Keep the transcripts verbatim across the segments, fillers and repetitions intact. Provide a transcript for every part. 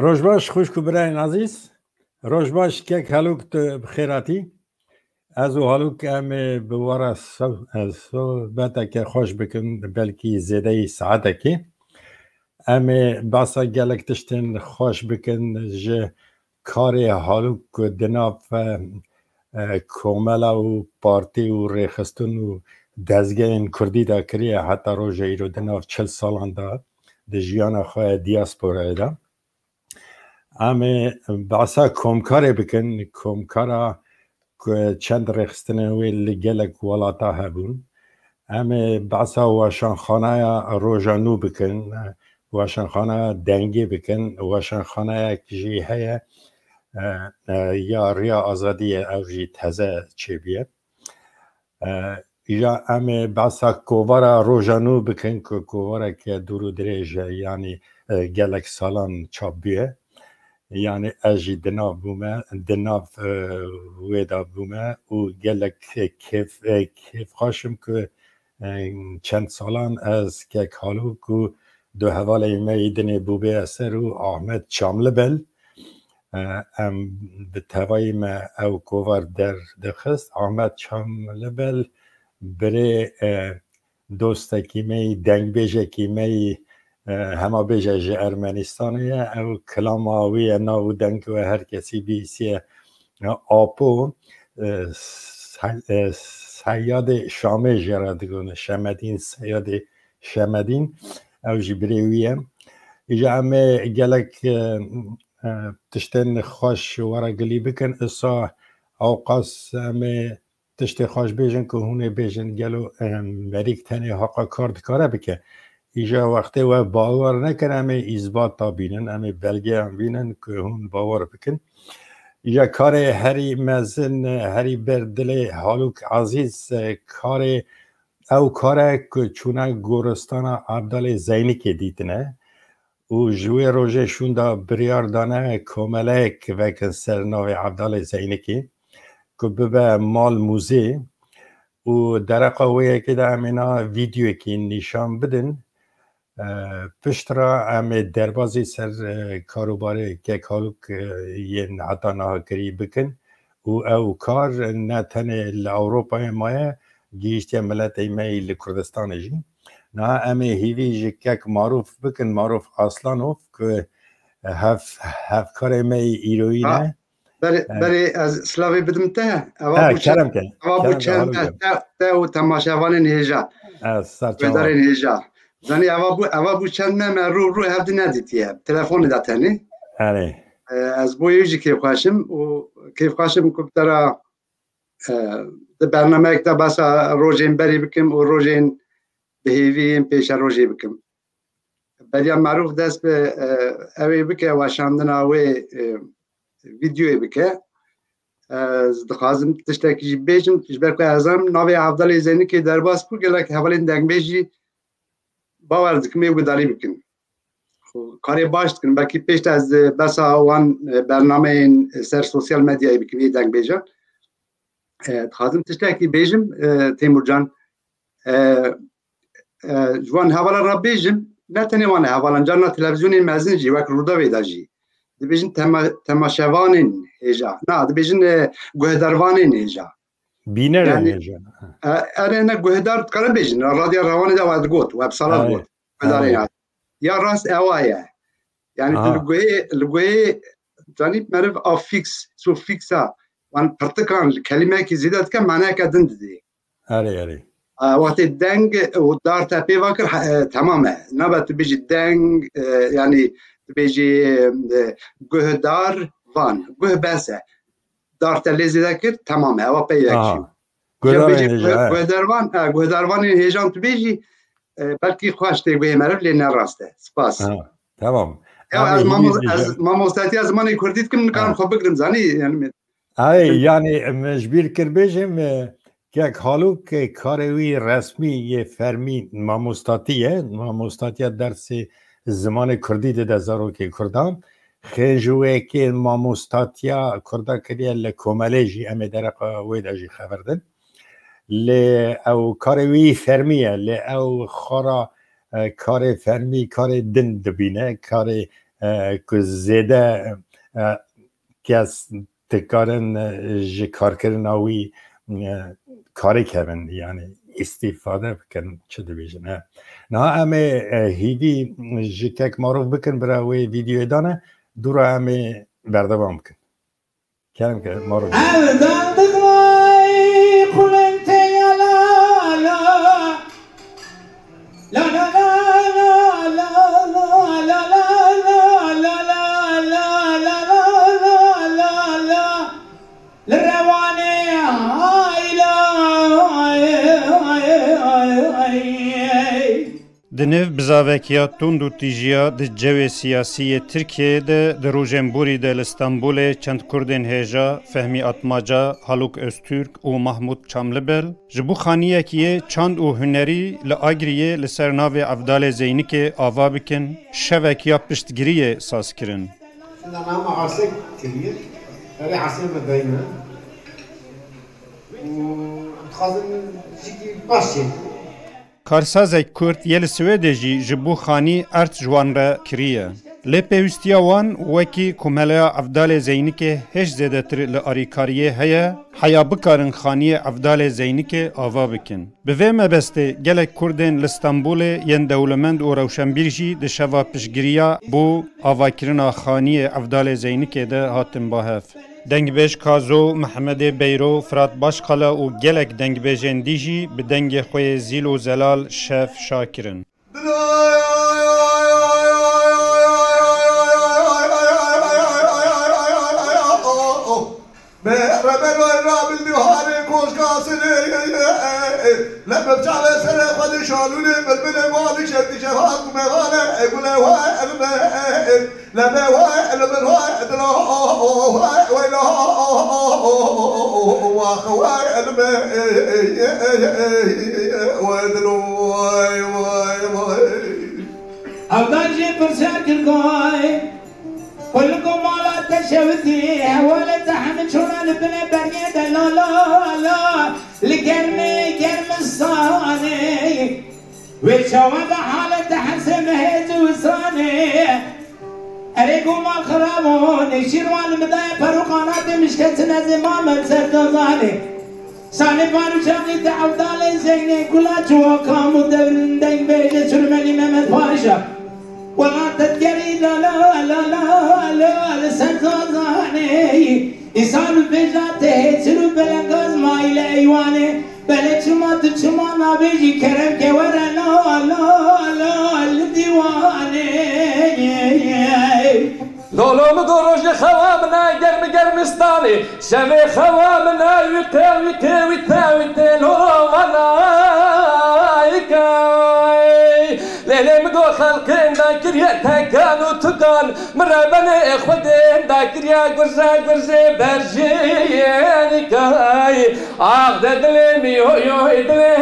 Roj baş, xwişk û birayên ezîz. Roj baş, kek Halûk, tu bi xêr hatî. Ez û Halûk em ê bi we re so-, e, sohbeteke xweş bikin, belkî zêdeyî saetekê. Em ê behsa gelek tiştên xweş bikin ji karê Halûk ku di nav, e, e, komela û partî û rêxistin û dezgehên kurdî de kiriye heta roja îro di nav çil salan de di jiyana xwe ya diasporayê de. Em ê behsa komkarê bikin, komkara ku çend rêxistinên wê li gelek welata hebûn. Em ê behsa weşanxaneya Roja Nû bikin, weşanxaneya Dengê bikin, weşanxaneyek jî heye, e, e, ya Riya Azadiyê, ew jî teze çêbûye. E, îja em ê behsa kovara Roja Nû bikin, ku kovareke dûr û dirêj e, yanî, e, gelek salan çap bûye. Yanî ez jî di nav bûme, di nav, e, wê de bûme û gelek kêf, e, kêfxweş im ku, e, çend salan ez, kek Halûk û du hevalên me yî dinê Bûbê Eser û Ahmet Çamlibel, e, em bi tevayî me ew kovar derdixist. Ahmet Çamlibel birê, e, dostekî me yî, dengbêjekî me yî, e, hema bêje ji Ermenistanê ye. Ew kilama wî ye, nav û deng we her kesî bihîstiye. E, Apo, e, Se-, e, Seyadê Şamê jê re digotin, Şemedîn, Seyadê Şemedîn, ew jî birê wî ye. Îja em ê gelek, e, e, tiştên xweş we re gilî bikin. Isa ewqas em ê tiştê xweş bêjin ku hûn ê bêjin, gelo, em, merîk tenê haqa kar dikare bike? Îja wextê we bawer nekin, em ê îzbata bînin, em ê belgeyan bînin ku hûn bawer bikin. Îja karê herî mezin, herî ber dilê Halûk Ezîz, e, karê, ew kar e ku çûne goristana Evdalê Zeynikê dîtine û ji wê rojê şûnda biryar dane komeleyek vekin ser navê Evdalê Zeynikê ku bibe mal muzê û dereqa wê yekê de em ê na vîdeoyekî nîşan bidin. E, pişt re em ê derbazî ser, e, karûbarê kek Halûk, e, yên heta niha kirî bikin û ew kar ne tenê li Ewropayê maye, gihîştiye miletê me yî li Kurdistanê jî. Niha em ê hîvî ji kek Marûf bikin, Marûf Aslanov ku hev-, hevkarê me yî îroyî Ha, ne. Berê, E, berê ez silavê bidim te. Eva he, bû çend, kerem ke, eva bû kerem ke, çend Halûk me, e. te, te û temaşevanên hêja. Ez ser çavan. Guhdarên hêja. Zanî eva bû, eva bû çend me, me rû, rû hevdi nedîtiye. Telefonê de tenê. Erê. E, ez bo yê jî kêfxweş im û kêfxweş im ku bi te re, e, di bernameyek de behsa rojên berê bikim û rojên bi hêvî yên pêşerojê bikim. Beriya Marûf dest bi, e, ew ê bike, weşandina wê, e, vîdeoyê bike. Ez dixwazim tiştekî jî bêjim, ji ber ku ez em navê Evdalê Zeynikê derbas bû, gelek hevalên dengbêj jî bawer dikim ê guhdarî bikin. Xwe karê baş dikin. Belkî pêşta ez, e, behsa wan, e, bernameyên ser sosyal medyayê bikim, ê dengbêjan. E, dixwazim tiştekî bêjim, e, Têmûrcan. E, e, ji wan hevalan re bêjim, ne tenê wan hevalan, carna televîzyonên mezin jî, wek Rûdawê de jî. Dibêjin tema-, temaşevanên hêja. Na, dibêjin, e, guhdarvanên hêja. Bînerên Yani, hêja. e, erê ne guhdar dikarin bêjin. Radya Rewanê de we digot, we bi sala Erê, digot. Guhdarên erê. ya. Ya rast ewa ye. Yani tu Aha. li guhê, li guhê zanî meriv afîks, sufîksa, wan pirtikan li kelimeyekî zêde dike, manayeke din didê. Erê, erê. E, wextê deng û dar te pê va kir, he, e, temam e. Nabe tu bêjî deng, e, yani tu bêjî, e, guhdar van. Guh bes e. Dar te lê zêde kir, temam e. Ewa peyvek Aha. jî. Guhdarên Bêjî hêja, guh-, he. guhdarvan, e, guhdarvanên hêjan tu bêjî, e, belkî xweş tê guhê meriv lê ne rast e. Spas. Ha, tamam. Ya Em ê ez hîvî mamo-, bêjin. ez mamostatiya zimanê kurdî dikim, nikarim Ha. xwe bigrim, zanî? Yani, Ay, Çim- yani, min ji bîr kir bêjim, e, kek Halûk, e, karê wî resmî yê fermî mamostatî ye. Mamostatiya dersê zimanê kurdî dide zarokê kurdan. Xêr ji wê yekê mamostatiya kurda kiriye li komelê jî, em ê dereqa wê de jî xeber din. Lê ew karê wî fermî ye, lê ew xwe ra, e, karê fermî, karê din dibîne, karê, e, ku zêde, e, kes dikarin, e, ji karkirina wî, e, karê kevin, yani îstîfade bikin, çi dibêjin, he. Niha em ê, e, hîvî ji kek marov bikin, bira wê vîdeoyê dane, dûra em ê berdewam bikin. Kerem ke, marov. Ev dandik vay, qulên te ya la la. La la la la la. Li rewanê hayla. Di nêv bizavekiya tund û tîjiya di cewê siyasî yê Tirkiyeyê de, di rojên borî de li Stenbolê çend kurdên hêja, Fehmî Atmaca, Haluk Öztürk û Mahmut Çamlibel, ji bo xaniyekî yê çand û hunerî li Agiriyê li ser navê Evdalê Zeynikê ava bikin, şevek ya piştgiriyê saz kirin. Şunda nama arsê kiriye, erê arsê me dayne. Û dixwazin jikî baş çê. Karsazek Kurd yê li Swêdê jî ji bo xanî erd ji wan re kiriye. Lê pêwîstiya wan wekî Komeleya Evdalê Zeynikê hêj zêdetir li arîkariyê heye, heya bikarin xaniyê Evdalê Zeynikê ava bikin. Bi vê mebestê gelek Kurdên li Stenbolê yên dewlemend û rewşenbîr jî di şeva piştgiriya bo avakirina xaniyê Evdalê Zeynikê de hatin ba hev. Dengbêj Kazo, Mehemedê Beyro, Firat Başkala û gelek dengbêjên dî jî bi dengê xwe yê zîl û zelal şev şa kirin. Evdan jê pirsiyar kir goy, Xwe li ku mala te şewitî, hevalê te hemî çûne li binê bergê de la la la, li germê germistanê. Wê çawa be halê te hesê mehê ziwistanê. Erê ku mal xirab o, nêçîrwan li min daye per û qanatê min şikestin ez ê mamem ser dozanê. Salê Farûçanî te Evdalê Zeynê gula çiwa kam û devrin dengbêjê Surmelî Mehmet Paşa. Welat te digerî la la la la la li ser zazanê. Îsal û bêja te hêçir û belengaz mayîle eywanê. Belê çima tu çima nabêjî kerem ke were la la la li dîwanê. Lolo min do rojê xewa min ay germi germistanê. Şevê xewa min ay wî tê, wî tê, wî tê, wî tê, lolo vanay kay. Lêlê min do xelqên da kiriye tekan û tukan. Min rebenê Xwedê da kiriye gurze, gurze berjên kay. Ax de dilê min yo, yo, dilê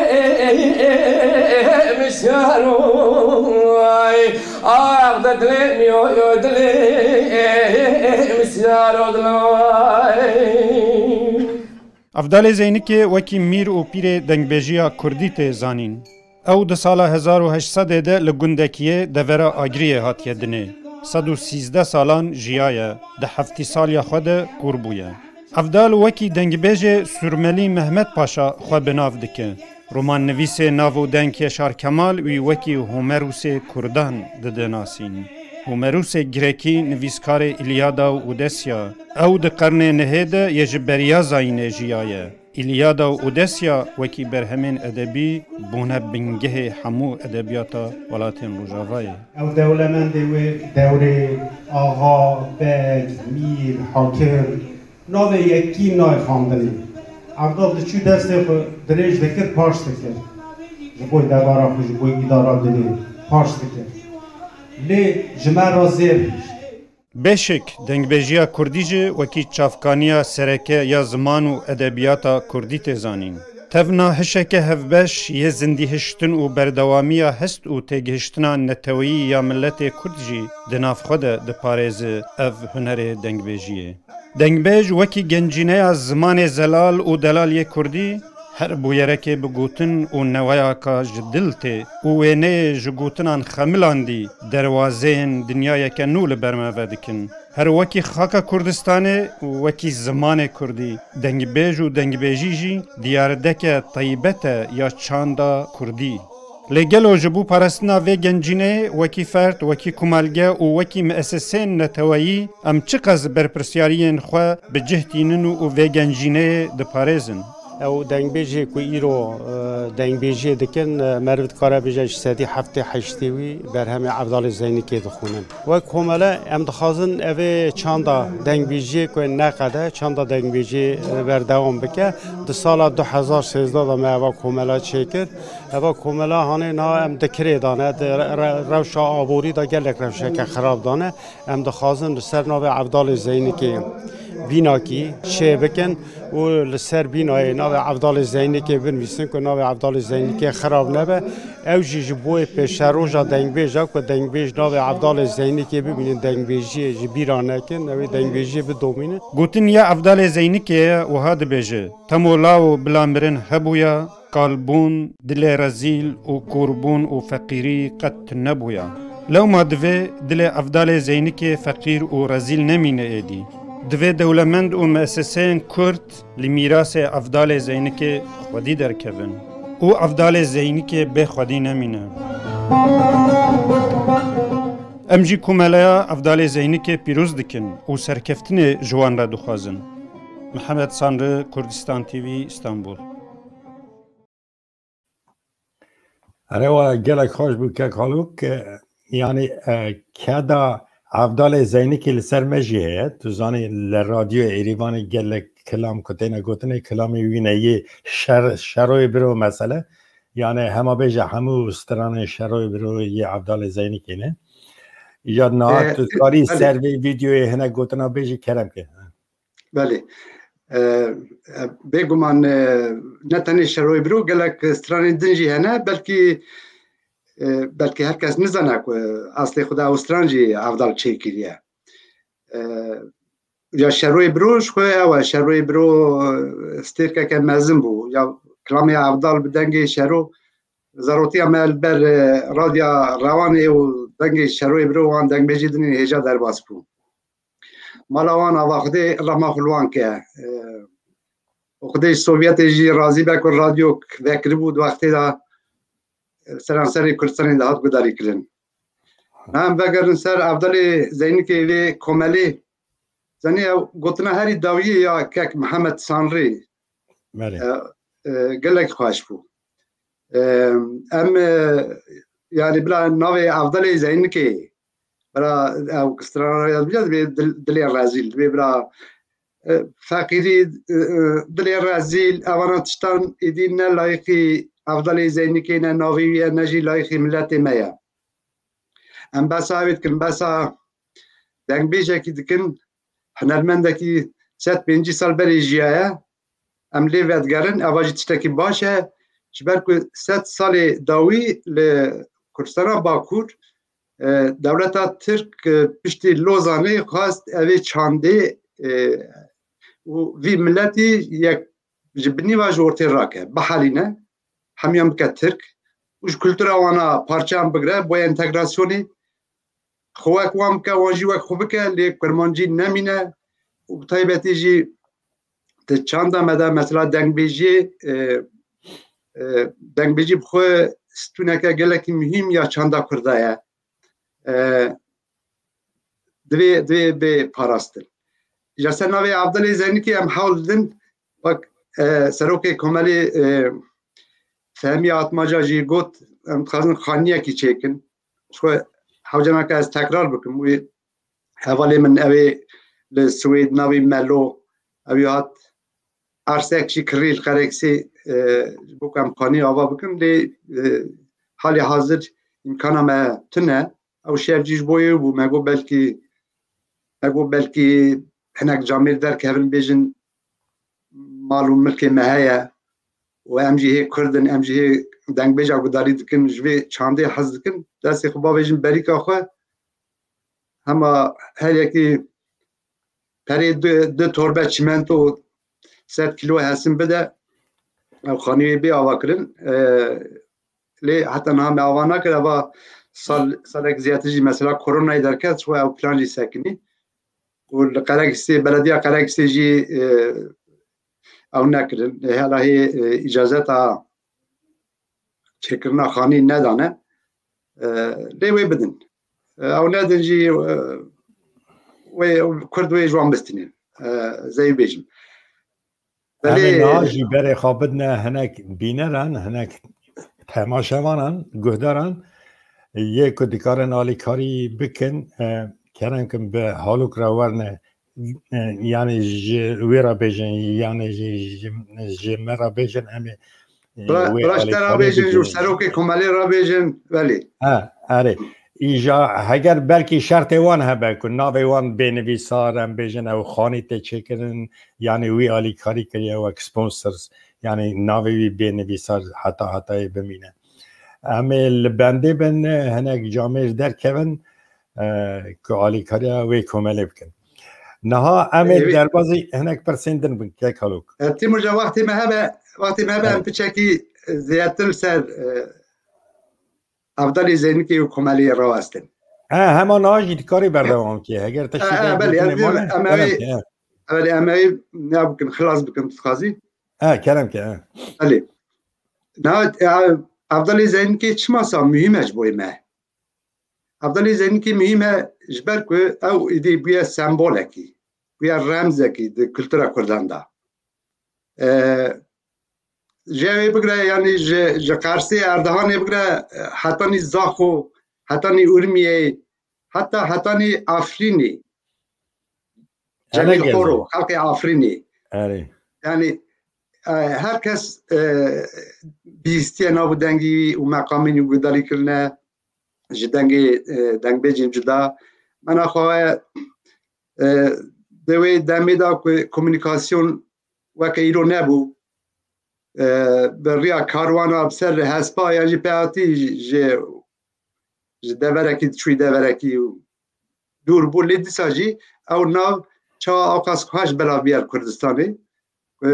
min şaroy. Ax de dilê min yo, yo, dilê min şaro dilay. Evdalê Zeynikê wekî mîr û pîrê dengbêjiya kurdî tê zanîn. Ew di sala hezar û heşt sedê de li gundekiyê devera Agiriyê hatiye dinê. Sed û sîzdeh salan jiyaye, di heftî saliya xwe de kûr bûye. Evdal wekî dengbêjê Surmelî Mehmet Paşa xwe bi nav dike. Romannivîsê nav û deng Yaşar Kemal wî wekî Homerûsê kurdan dide nasîn. Homerûsê girekî nivîskarê Îlyada û Odesya. Ew di qernê nihê de yê ji beriya zayînê jiyaye. Îlyada û Odesya wekî berhemên edebî bûne bingehê hemû edebiyata welatên Rojavayê. Ew dewlemendê wê dewrê axa, beg, mîr, hakim, navê yekî nayê xandinê. Evdal diçû destê xwe dirêj dikir, pars dikir. Ji bo debara xwe, ji bo îdara dinê pars dikir. Lê ji me re zêr hişt. Bêşik, dengbêjiya kurdî jî wekî çavkaniya sereke ya ziman û edebiyata kurdî tê zanîn. Tevna hişeke hevbeş yê zindîhiştin û berdewamiya hest û têgihiştina neteweyî ya miletê kurd jî di nav xwe de diparêze ev hunerê dengbêjiyê. Dengbêj wekî gencîneya zimanê zelal û delal yê kurdî, Her bûyerekê bi gotin û neweyaka ji dil tê û wêneyê ji gotinan xemilandî derwazeyên dinyayeke nû li ber me vedikin. Her wekî xaka Kurdistanê û wekî zimanê kurdî, dengbêj û dengbêjî jî diyardeke taybet e ya çanda kurdî. Lê gelo ji bo parastina vê gencîneyê wekî ferd, wekî komelge û wekî mieseseyên neteweyî em çiqas berpirsyariyên xwe bi cih tînin û vê gencîneyê diparêzin? Ew dengbêjê ku îro, e, dengbêjiyê dikin, e, meriv dikare bêje ji sedî heftê heştê wî berhemê Evdalê Zeynikê dixwînin. Wek komele em dixwazin evê çanda dengbêjiyê ku neqede, çanda dengbêjiyê, e, berdewam bike. Di sala du hezar sêzdeh de me eva komela çêkir. Eva komela hanê niha em di kirê de ne, di re-, re-, rewşa aborî de gelek rewşeke xirab de ne. Em dixwazin li ser navê Evdalê Zeynikê bînakî çê bikin û li ser bînayê navê Evdalê Zeynikê binivîsin ku navê Evdalê Zeynikê xirab nebe. Ew jî ji bo wê pêşeroja dengbêja ku dengbêj navê Evdalê Zeynikê bibînin, dengbêjiyê ji bîra nekin, ew ê dengbêjiyê bidomînin. Gotin ya Evdalê Zeynikê ye, wiha dibêje, Temo law bila mirin hebûya, kalbûn, dilê rezîl û korbûn û feqîrî qet tunebûya. Lewma divê dilê Evdalê Zeynikê feqîr û rezîl nemîne êdî. Divê dewlemend û mieseseyên kurd li mîrasê Evdalê Zeynikê xwedî derkevin û Evdalê Zeynikê bê xwedî nemîne. Em jî komeleya Evdalê Zeynikê pîroz dikin û serkeftinê ji wan re dixwazin. Mihemed Sanri, Kurdistan T V, Îstanbul. Erewa gelek xweş bû kek Halûk. E, yanî, e, keda Evdalê Zeynikê li ser me jî heye. Tu zanî li radyoya Êrîvanê gelek kilam ku têne gotinê kilamê wî ne yê şer, şeroyê biro mesele. Yanî hema bêje hemû stranên şeroyê biro yê Evdalê Zeynikê ne. Ya niha E, tu karî belê. Ser vê vîdeoyê hinek gotina bêjî kerem ke. Belê. E, e, bêguman, e, ne tenê şeroyê biro, gelek stranên din jî hene, belkî, e, belkî her kes nizane ku eslê xwe de ew stran jî Evdal çêkiriye. E, ya şeroyê biro ji xwe ew e, şeroyê biro, e, stêrkeke mezin bû. Ya kilamê Evdal bi dengê şero, zarotiya me li ber, e, radya Rewanê û dengê şeroyê biro wan dengbêjî dinê hêja derbas bû. Mala wan ava Xwedê rehma xwe li wan ke. E, û Xwedê ji Sovyetê jî razî be ku radyok vekiribû di wextê de, e, seranserê Kurdistanê dihat gudarîkirin. Em vegerin ser Evdalê Zeynikê vê komelê. Zanî ew gotina herî dawiyê ya kek Mihemed Sanrî. Belê. E, e, gelek xweş bû. E, em, e, yanî bila navê Evdalê Zeynikê, bila ew strana ya dibê dil-, dilê rezîl, dibê bila, e, feqîrî, e, e, dilê rezîl, evana tiştan êdî ne layîqî Evdalê Zeynikê, ne navê wî ye, ne jî layîqî miletê me ye. Em behsa wê dikin, behsa dengbêjekî dikin, hunermendekî sed pêncî sal berê jiyaye. Em lê vedigerin, eva jî tiştekî baş e. Ji ber ku sed salê dawî li Kurdistana Bakur, e, dewleta Tirk, e, piştî Lozanê xwest evê çandê, e, û vî miletî yek ji binî ve ji ortê rake, bihelîne, hemiyan bike Tirk û ji kultura wana parçeyan bigire, boya entegrasyonê xwe wek wan bike, wan jî wek xwe bike, lê kurmancî nemîne û bi taybetî jî di çanda me de mesela dengbêjiyê, e, e, dengbêjî bi xwe stûneke gelekî muhîm ya çanda kurda ye. E, divê, divê bê parastin. Ji ser navê Evdalê Zeynikê em hewl didin, wek, e, serokê komelê, e, Fehmî Atmaca jî got, em dixwazin xaniyekî çêkin. Ji xwe hewce nake ez tekrar bikim. Wê hevalê min ew ê li Swêd navê Melo, ew ê hat ersek jî kirî li Qereksê, e, ji bo ku em xanî ava bikin, lê, e, halê hazir îmkana me tune. Ew şev jî ji bo yê bû. Me got belkî, me got belkî hinek camêr derkevin bêjin mal û milkê me heye û em jî hê Kurd in, em jî hê dengbêja gudarî dikin, ji vê çandê hez dikin. Destê xwe bavêjin berîka xwe. Hema her yekî perê du, du torbe çimento sed kilo hesin bide. Ew xanî wê bê ava kirin. E, lê heta niha me ava nakir, eva sal, salek ziyatî jî mesela koronayê derket, çi ew plan jî sekinî. Û li Qereksê, belediya Qereksê jî, e, ew nekirin. E, hela hê, e, îcazeta çêkirina xanî nedane. E, lê wê bidin. E, ew nedin jî, e, wê, Kurd wê ji wan bistînin. E, zey bêjim. Em ê Belê. Niha jî berê xwe bidine hinek bîneran, hinek temaşevanan, guhdaran, yê ku dikarin alîkarî bikin, e, kerem kin bi Halûk re werne, e, yanî ji wê re bêjin, yanî ji, ji, ji me re bêjin, em ê, e, Ra-, wê raşte alîkariyê rabêjin, ji bikin. Serokê komelê rabêjin, belê. Ha, erê. Îja heger belkî şertê wan hebe ku navê wan bê nivîsar, em bêjin ew xanî tê çêkirin, yanî wî alîkarî kiriye wek sponsors, yanî navê wî bê nivîsar heta hetayê bimîne. Em ê li bendê bin, hinek camêr derkevin, e, ku alîkariya wê komelê bikin. Niha em ê Ê, derbazî hinek pirsên din bin, kek Halûk. E, Timur Can, wextê me hebe, wextê me hebe, Evet. Em piçekî zêdetir li ser, e, Evdalê Zeynikê û komeliyê rawestin. E, hema niha jî dikarî berdewam kê. Heger te E, şî e, de belê, gotinê em, mane, em kerem ê, ke, e. Belê, em ê ne bikin, xilas bikin, tu dixwazî? E, kerem ke, e. Belê. Na, e, Evdalê Zeynikê çima sa muhîm e ji bo me? Evdalê Zeynikê muhîm e ji ber ku ew êdî bûye sembolekî, bûye remzekî di kultura Kurdan de. E, ji wê bigre, yanî ji, ji Qersê Erdihanê bigre, e, hetanî Zaxo, hetanî Urmiyê, heta hetanî Afrînê. Cemîl Xoro, xelkê Afrînê. Erê. Yanî, e, her kes, e, bihîstiye nav û dengî wî û meqamên wî guhdarî kirine ji dengê, e, dengbêjên cuda. Mena xwe, e, di wê demê de ku komunîkasyon weke îro nebû, e, bi riya karwana bi ser hespa yan jî peyatî ji, ji deverekî diçûyî deverekî û dûr bû. Lê dîsa jî ew nav çawa ewqas xweş belav bûye li Kurdistanê. E,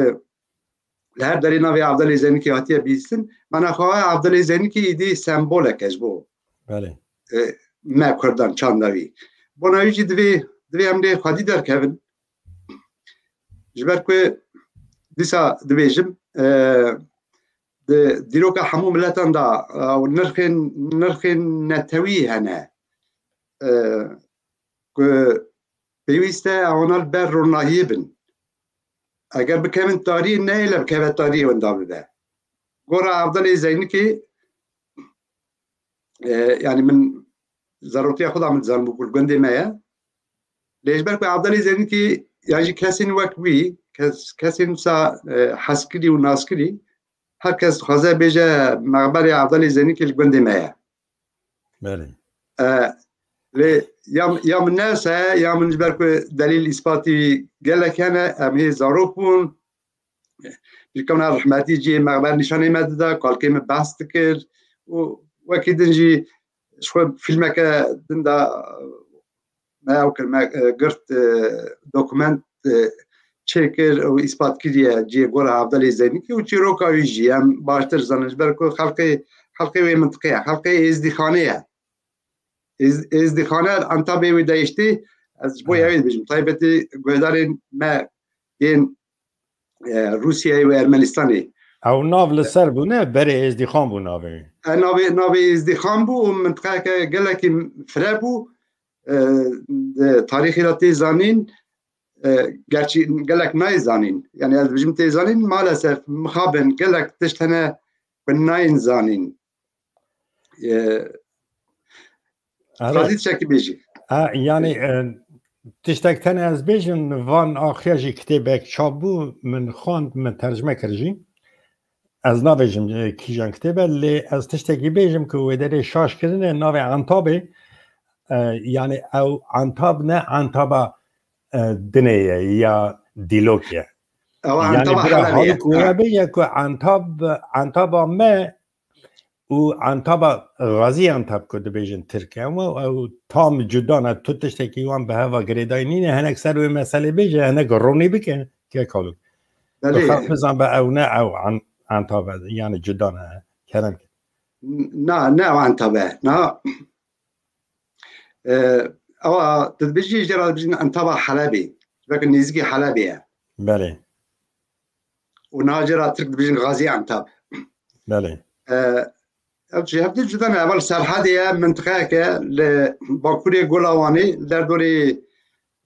li her derê navê Evdalê Zeynikê hatiye bihîstin. Mana xwe Evdalê Zeynikê êdî sembolek e ji bo, Belê. e, me Kurdan çanda wî. Bona wî jî divê, divê em lê xwedî derkevin. Ji ber ku dîsa dibêjim, e, di dîroka hemû miletan de, e, nirxên, nirxên netewî hene, e, ku pêwîst e ewana li ber ronahiyê bin. Eger bikevin tariyê, neyê le bikeve tariyê winda bibe. Gora Evdalê Zeynikê, e, yanî min zarotiya xwe de min dizanibû ku li gundê me ye. Lê ji ber ku Evdalê Zeynikê yan jî kesên wek wî, kes, kesên wisa, e, hezkirî û naskirî, her kes dixwaze bêje mexberê Evdalê Zeynikê li gundê me ye. Belê. E, lê ya, ya min nese, ya min ji ber ku delîl îspatî gelek hene, em hê zarok bûn. Ji kevna rehmetî cihê mexber nîşanê me dida, kalkê min behs dikir û wekî din jî ji xwe fîlmeke din de me ew kir, me, e, girt, e, dokument, e, çêkir û îspat kiriye cihê gora Evdalê Zeynikê û çîroka wî jî em baştir zanin, ji ber ku xelkê, xelkê wê mintiqê ye, xelkê Êzdîxanê ye. Êz-, Êzdîxane Antabê wê deyiştî, ez ji bo Aha. Ewê dibêjim, taybetî guhdarên me yên, e, Rûsyayê û Ermenistanê. Ew nav li ser bû, ne? Berê Êzdîxan bû navê wî. E, navê, navê Êzdîxan bû û mintiqeyeke gelekî fire bû. E, di tarîxê de tê zanîn, e, gerçî gelek nayê zanîn. Yani ez dibêjim tê zanîn, maalesef mixabin gelek tişt hene ku nayên zanîn. E, Erê. Xwedî tiştekî bêjî. Ha, yani, e, tiştek tenê ez bêjim, van axiya jî kitêbek çap bû, min xwend, min tercime kir jî. Ez nabêjim, e, kîjan kitêb e, lê ez tiştekî bêjim ku wê derê şaş kirine, navê Antabê, e, yani ew Antab ne, Antaba, e, dinê ye ya Dîlok ye. Ew Yani Antaba bira Helenê ye. Haluk Ha. Wê bê ye ku Antab, Antaba me û Antaba Gazî Antab ku dibêjin Tirk e, ama ew tam cuda ne, tu tiştekî wan bi heva girêdayî nîne, hinek ser wê meselê bêje, hinek ronî bike, kek Haluk. Belê. Tu xelk bizan be ew ne ew an-, Antabe, yani cuda ne, kerem ke. Na, ne Antabe, na. E, ewa, tu dibêjî jê re dibêjin Antaba Helebê. Belkî nêzîkî Helebê ye. Belê. Û niha jê re Tirk dibêjin Gaziantep. Belê. E, ev jî hevdî cuda ne. Ev li Serhedê ye, mintiqeyeke li bakurê Gola Wanê, li derdorê,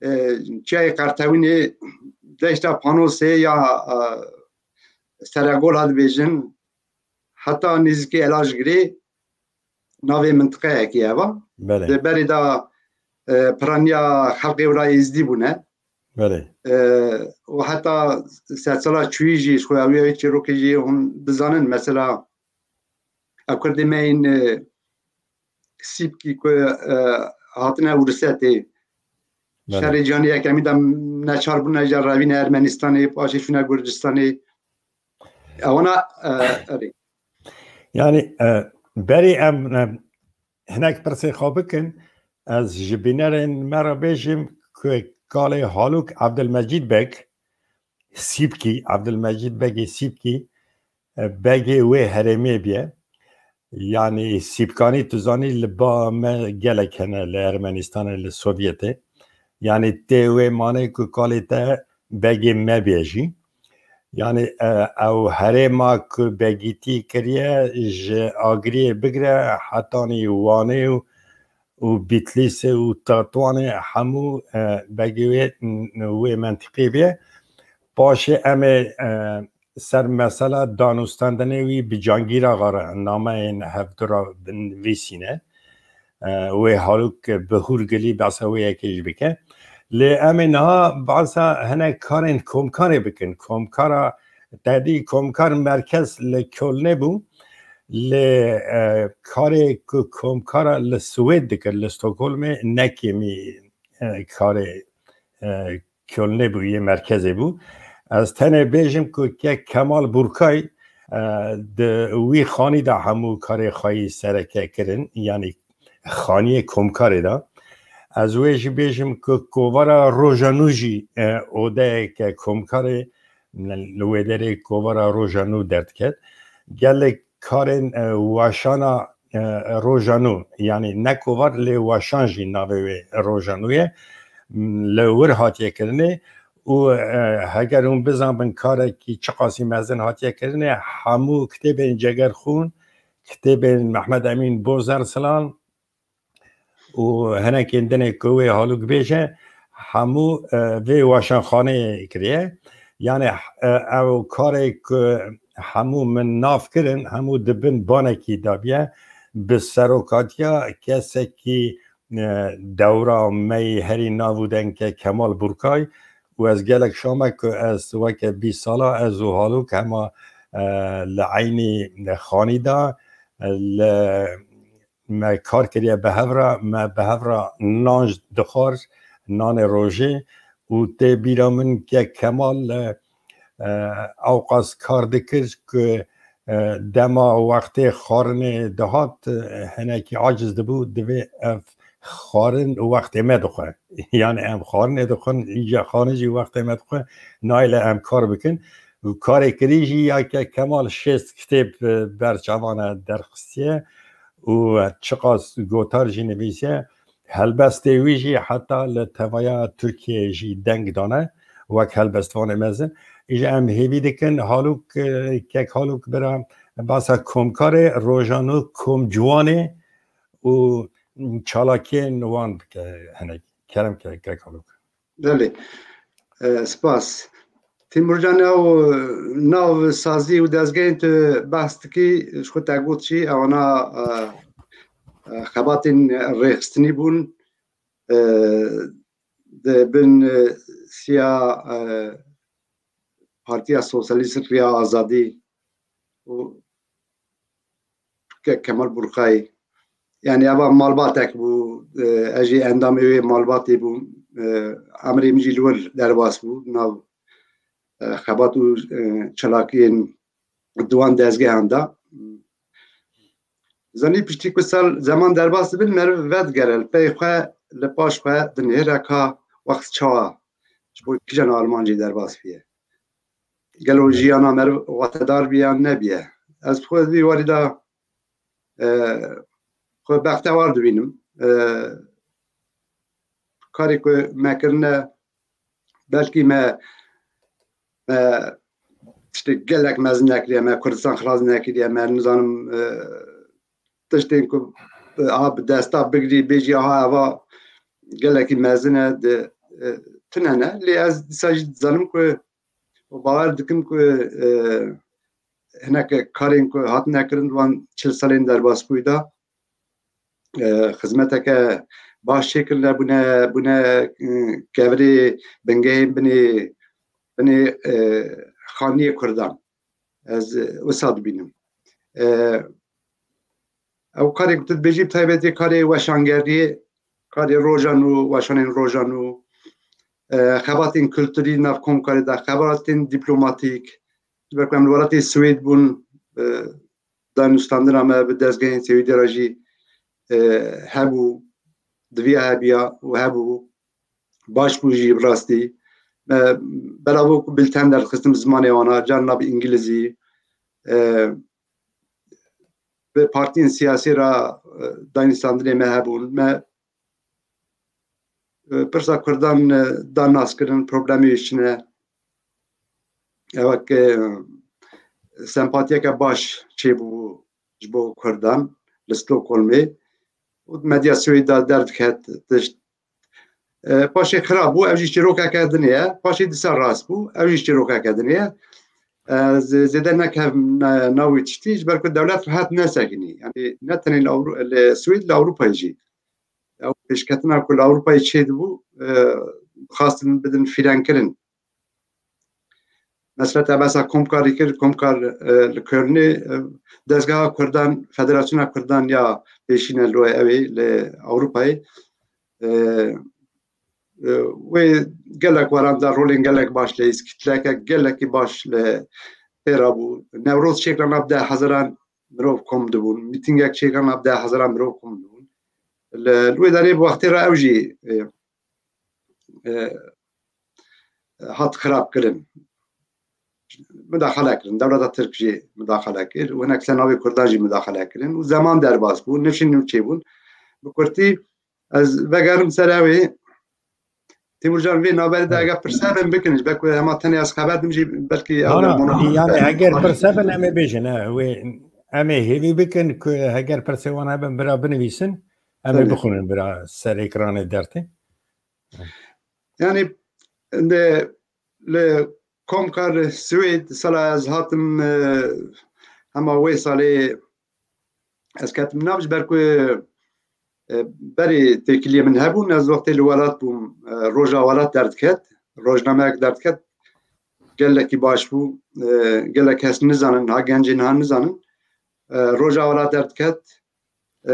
e, Çiyayê Qertewînê, deşta Panosê ya, e, Seregola dibêjin, heta nêzîkî Elajgirê navê mintiqeyekê ye va. Belê. Di berê de, e, piraniya xelkê wira Êzdî bûne. Belê. E, û heta sedsala çûyî jî, ji xwe ew ya çîrokê jî hûn dizanin, mesela, ew kurdê me yên, e, Sîpkî ku, e, hatine Ûrisetê. Belê. Şerê Cîhanê Yekemî de neçar bûne, jî revîne Ermenistanê, paşê çûne Gurcistanê. Ewana, e, erê. Yani, e, berî em, e, hinek pirsê xwe bikin, ez ji bînerên me re bêjim ku kalê Halûk Evdilmecîd Beg, Sîpkî, Evdilmecîd Begê Sîpkî, e, begê wê herêmê bûye. Yani Sîpkanî tu zanî li ba me gelek hene li Ermenistanê, li Sovyetê. Yani tê wê manê ku kalê te begê me bê jî. Yani, e, ew herêma ku begîtî kiriye ji Agiriyê bigire hetanî Wanê û, û Bîtlîsê û Tetwanê hemû, e, begê wê, wê mentiqî bê. Paşê em ê, e, ser mesela danûstandinê wî bi Cangîr Axa re nameyên hevdu re binivîsîne. E, wê Halûk bi hûrgilî behsa wê yekê jî bike. Lê em ê niha behsa hinek karên komkarê bikin. Komkara tedî komkar merkez li Kölnê bû. Lê, e, karê ku komkara li Swêd dikir, li Stockholmê, ne kêmî, e, karê, e, Kölnê bû, yê merkezê bû. Ez tenê bêjim ku kek Kemal Burkay, e, di wî xanî de hemû karê xwe yî sereke kirin, yanî xaniyê komkarê de. Ez wê jî bêjim ku kovara Roja Nû jî, e, odeyeke komkarê li wê derê kovara Roja Nû derdiket. Gelek karên, e, weşana, e, Roja Nû, yanî ne kovar lê weşan jî navê wê Roja Nû ye, m, li wir hatiye kirinê û, e, heger hûn bizanbin karekî çiqasî mezin hatiye kirinê, hemû kitêbên Cegerxûn, kitêbên Mehmet Emîn Boz Ersilan, û hinekên dinê ku wê Halûk bêje, hemû, e, vê weşanxaneyê kiriye. Yani, e, ew karê ku hemû min nav kirin, hemû di bin banekî de bûye, bi serokatiya kesekî, e, dewra me yî herî nav û dengke Kemal Burkay û ez gelek şa me ku ez weke bîst sala ez û Halûk hema, e, li eynî xanî de, e, li me kar kiriye bi hev re, me bi hev re nan dixwar, nanê rojê û tê bîra min ke Kemal, e, e, ewqas kar dikir ku, e, dema wextê xwarinê dihat, e, hinekî aciz dibû, divê ev xwarin wextê me dixwe. Yani em xwarinê dixwin, îca xwarin jî wextê me dixwe, nayê em kar bikin. Û karê kirî jî ya ke Kemal şêst kitêb, e, ber çavan e derxistiye û çiqas gotar jî nivîsiye. Helbestê wî jî heta li tevaya Tirkiyeyê jî deng dane wek helbestvanê mezin. Îja em hêvî dikin Halûk, e, kek Halûk bira basa komkarê, Roja Nû, komciwanê û çalakiyên wan bike hinek. Kerem ke kek Halûk. Belê. E, spas. Tîmurcan, ew nav sazî û dezgehên tu behs dikî, ji xwe te got jî, ewana, e, e, xebatên rêxistinî bûn, e, di bin, e, siya, e, Partiya Sosyalîst Riya Azadî û Ke-, Kemal Burkay. Yani eva malbatek bû, e, ez jî endamê wê malbatê bûm. E, emrê min jî li wir derbas bû, nav, e, xebat û, e, çalakiyên di wan dezgehan de. Zanî piştî ku sal zeman derbas dibin, meriv vedigere li pey xwe, li paş xwe dinihêre ka wext çawa ji bo kîjan Almancî derbas bûye. gelo jiyana meriv watedar biye yan nebiye. Ez xwe di vî warî de, e, xwe bextewar dibînim. E, karê ku me kirine, belkî me, me tiştê gelek mezin nekiriye, me Kurdistan xilas nekiriye, me nizanim, e, tiştên ku, e, ha bi desta bigirî, bêjî, aha, eva gelekî mezin e, di, e, tune ne. Lê ez dîsa jî dizanim ku û bawer dikim ku, e, hinek karên ku hatine kirin di wan çil salên derbasbûyî de, e, xizmeteke baş çêkirine, bûne, bûne, e, kevirê bingehên binê, binê, e, xaniyê Kurdan. Ez, e, wisa dibînim. E, Ew karê ku tu dibêjî, bi taybetî karê weşangeriyê, karê roja nû, weşanên roja nû, e, xebatên kulturî nav komkarê de, xebatên dîplomatîk, ji ber ku em li welatê Swêd bûn, e, danûstandina me bi dezgehên Swêdê re jî, e, hebû, diviya hebiya û hebû, baş bû jî bi rastî. Me belavo ku bilten derdixistin bi zimanê wana, carna bi îngilizî, e, bi partiyên siyasî re, e, danûstandinê me hebûn. Me, e, pirsa Kurdan, e, da naskirin, problemê wî çi ne. Ew wek, e, sempatiyeke baş çêbû ji bo Kurdan li Stockholmê û medya Swêd de derdiket tişt. E, paşê xirab bû, ev jî çîrokeke dinê ye. Paşê dîsa rast bû, ev jî çîrokeke dinê ye. E, zê-, zêde nekevim ne-, nav wî tiştî, ji ber ku dewlet rehet nesekinî. Yanî ne tenê li Ewro-, li Swêd, li Ewropayê jî. Ew pêşketina ku li Ewropayê çêdibû, e, dixwastin bidin fîrenkirin. Mesela te behsa Komkarî kir, Komkar, e, li Kölnê, e, dezgeha Kurdan, Federasyona Kurdan ya pêşîne li wê ew ê li Ewropayê. E, e, wê gelek weran da rolên gelek baş li hîskîtleke gelekî baş li pê rabû. Newroz çêkirana bi deh hezaran mirov kom dibûn. Mîtîngek çêkirana bi deh hezaran mirov kom dibûn. Li, li wê derê bi wextê re ew jî, e, e, hat xirab kirin. Mudaxale kirin. Dewleta Tirk jî mudaxale kir. Û hinek ser navê Kurdan jî mudaxale kirin. Û zeman derbas bû. Nifşên nû çêbûn. Bi kurtî ez vegerim ser ew ê. Timurcan, vê navberê de eger pirse bin bikin, ji ber ku hema tenê ez xeber dim jî belkî ew Ana, mono- yani heger pirse bin em ê bêjin, he, wê em ê hêvî bikin ku heger pirsê wan hebin bira binivîsin, em ê Belê. bixwînin bira ser ekranê dertê. Yani, inde li Komkar Swêd sala ez hatim, e, hema wê salê ez ketim nav, ji ber ku, e, berê têkiliyê min hebûn, ez wextê li welat bûm, e, Roja Welat derdiket, rojnameyek derdiket, gelekî baş bû, e, gelek kes nizanin, ha gencên ha nizanin. E, Roja Welat derdiket, e,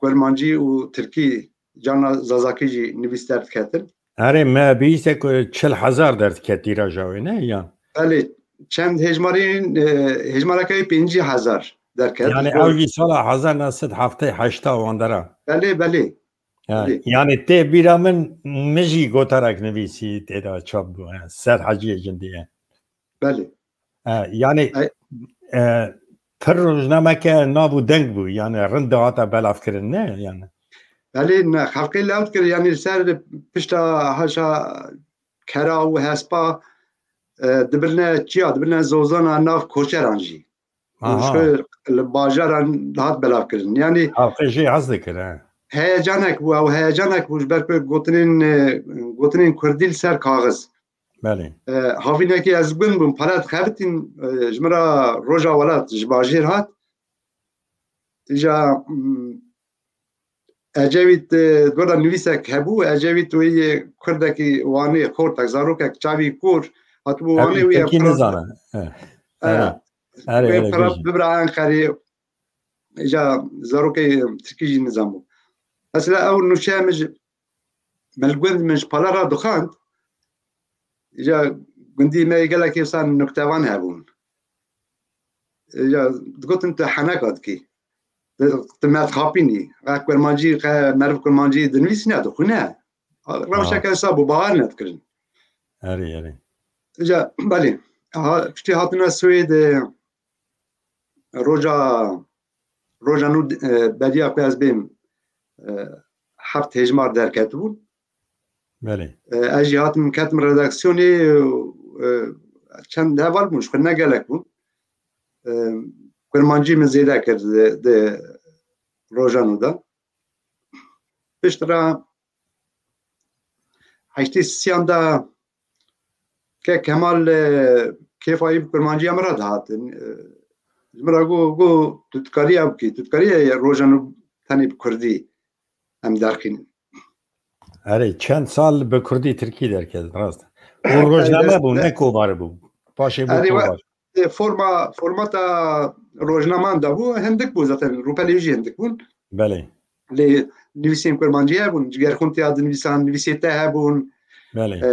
kurmancî û tirkî, carna zazakî jî nivîs derdiketin. Erê, me bihîste ku çil hezar derdiket tîraja wê, ne? Yan? Belê, çend hêjmarên, e, hêjmareke wê pêncî hezar derket. Yani Ji bo ew jî sala hezar neh sed heftê heşta wan dera. Belê, belê. Ha, Belê. yani tê bîra min, min jî gotarek nivîsî tê de çap bû, he. Ser Heciyê Cindî ye. Belê. E, yani, Ey- e, pir rojnameke nav û deng bû, yani rind dihate belavkirin, ne? Yani. Belê, ne, xelkê lewt kir, yani ser pişta haşa kera û hespa, e, dibirine çiya, dibirine zozana nav koçeran jî. Aha. Ji li bajaran dihat belavkirin. Yani Xelkê jê hez dikir, he. heyecanek bû, ew heyecanek bû, ji ber ku gotinên, e, gotinên kurdî li ser kaxiz. Belê. E, havînekî ez gund bûm, pere dixebitîn, e, ji min re Roja Welat ji bajêr hat. Îja, mm, Ecevît, e, dora nivîsek hebû, Ecevît wê yê kurdekî Wanê, xortek, zarokek çavî kor, hatibû Wanê wê Tirkî nizane. He. He. Erê, wê erê, pere bêjin. Bibira Enqerê, îja zarokê tirkî jî nizanbû. Mesela ew nûçe min ji Min li gund min ji pala re dixwend, îja gundî me yê gelekî wisa nuktevan hebûn. Îja digotin tu heneka dikî. Tu, tu merdxapîn î. Qe kurmancî, qe meriv kurmancî dinivîsîne, dixwîne. Rewşeke wisa bû, bawer nedikirin. Erê, erê. Îja, belê. Ha, piştî hatina Swêdê, e, roja, roja nû, e, beriya ku ez bêm, e, heft hêjmar derketibûn. Belê. E, ez jî hatim ketim redaksiyonê, e, çend heval bûn, ji xwe ne gelek bûn. E, kurmancî min zêde kir di, di roja nû de. Piştre heştê sisiyan de ke Kemal, e, kêfa wî bi kurmancî em re dihatin. E, ji min re got, got, tu dikarî ew bikî, tu dikarî roja nû tenê bi kurdî em derxînin. Erê, çend sal bi kurdî tirkî derket, rast. Û rojname bû, ne kovar bû. Paşê bû kovar. E, forma, formata rojnaman de bû, hindik bû zaten, rûpelê jî hindik bûn. Belê. Lê nivîsên kurmancî hebûn, Cigerxûn tiya dinivîsan, nivîsê te hebûn. Belê. E,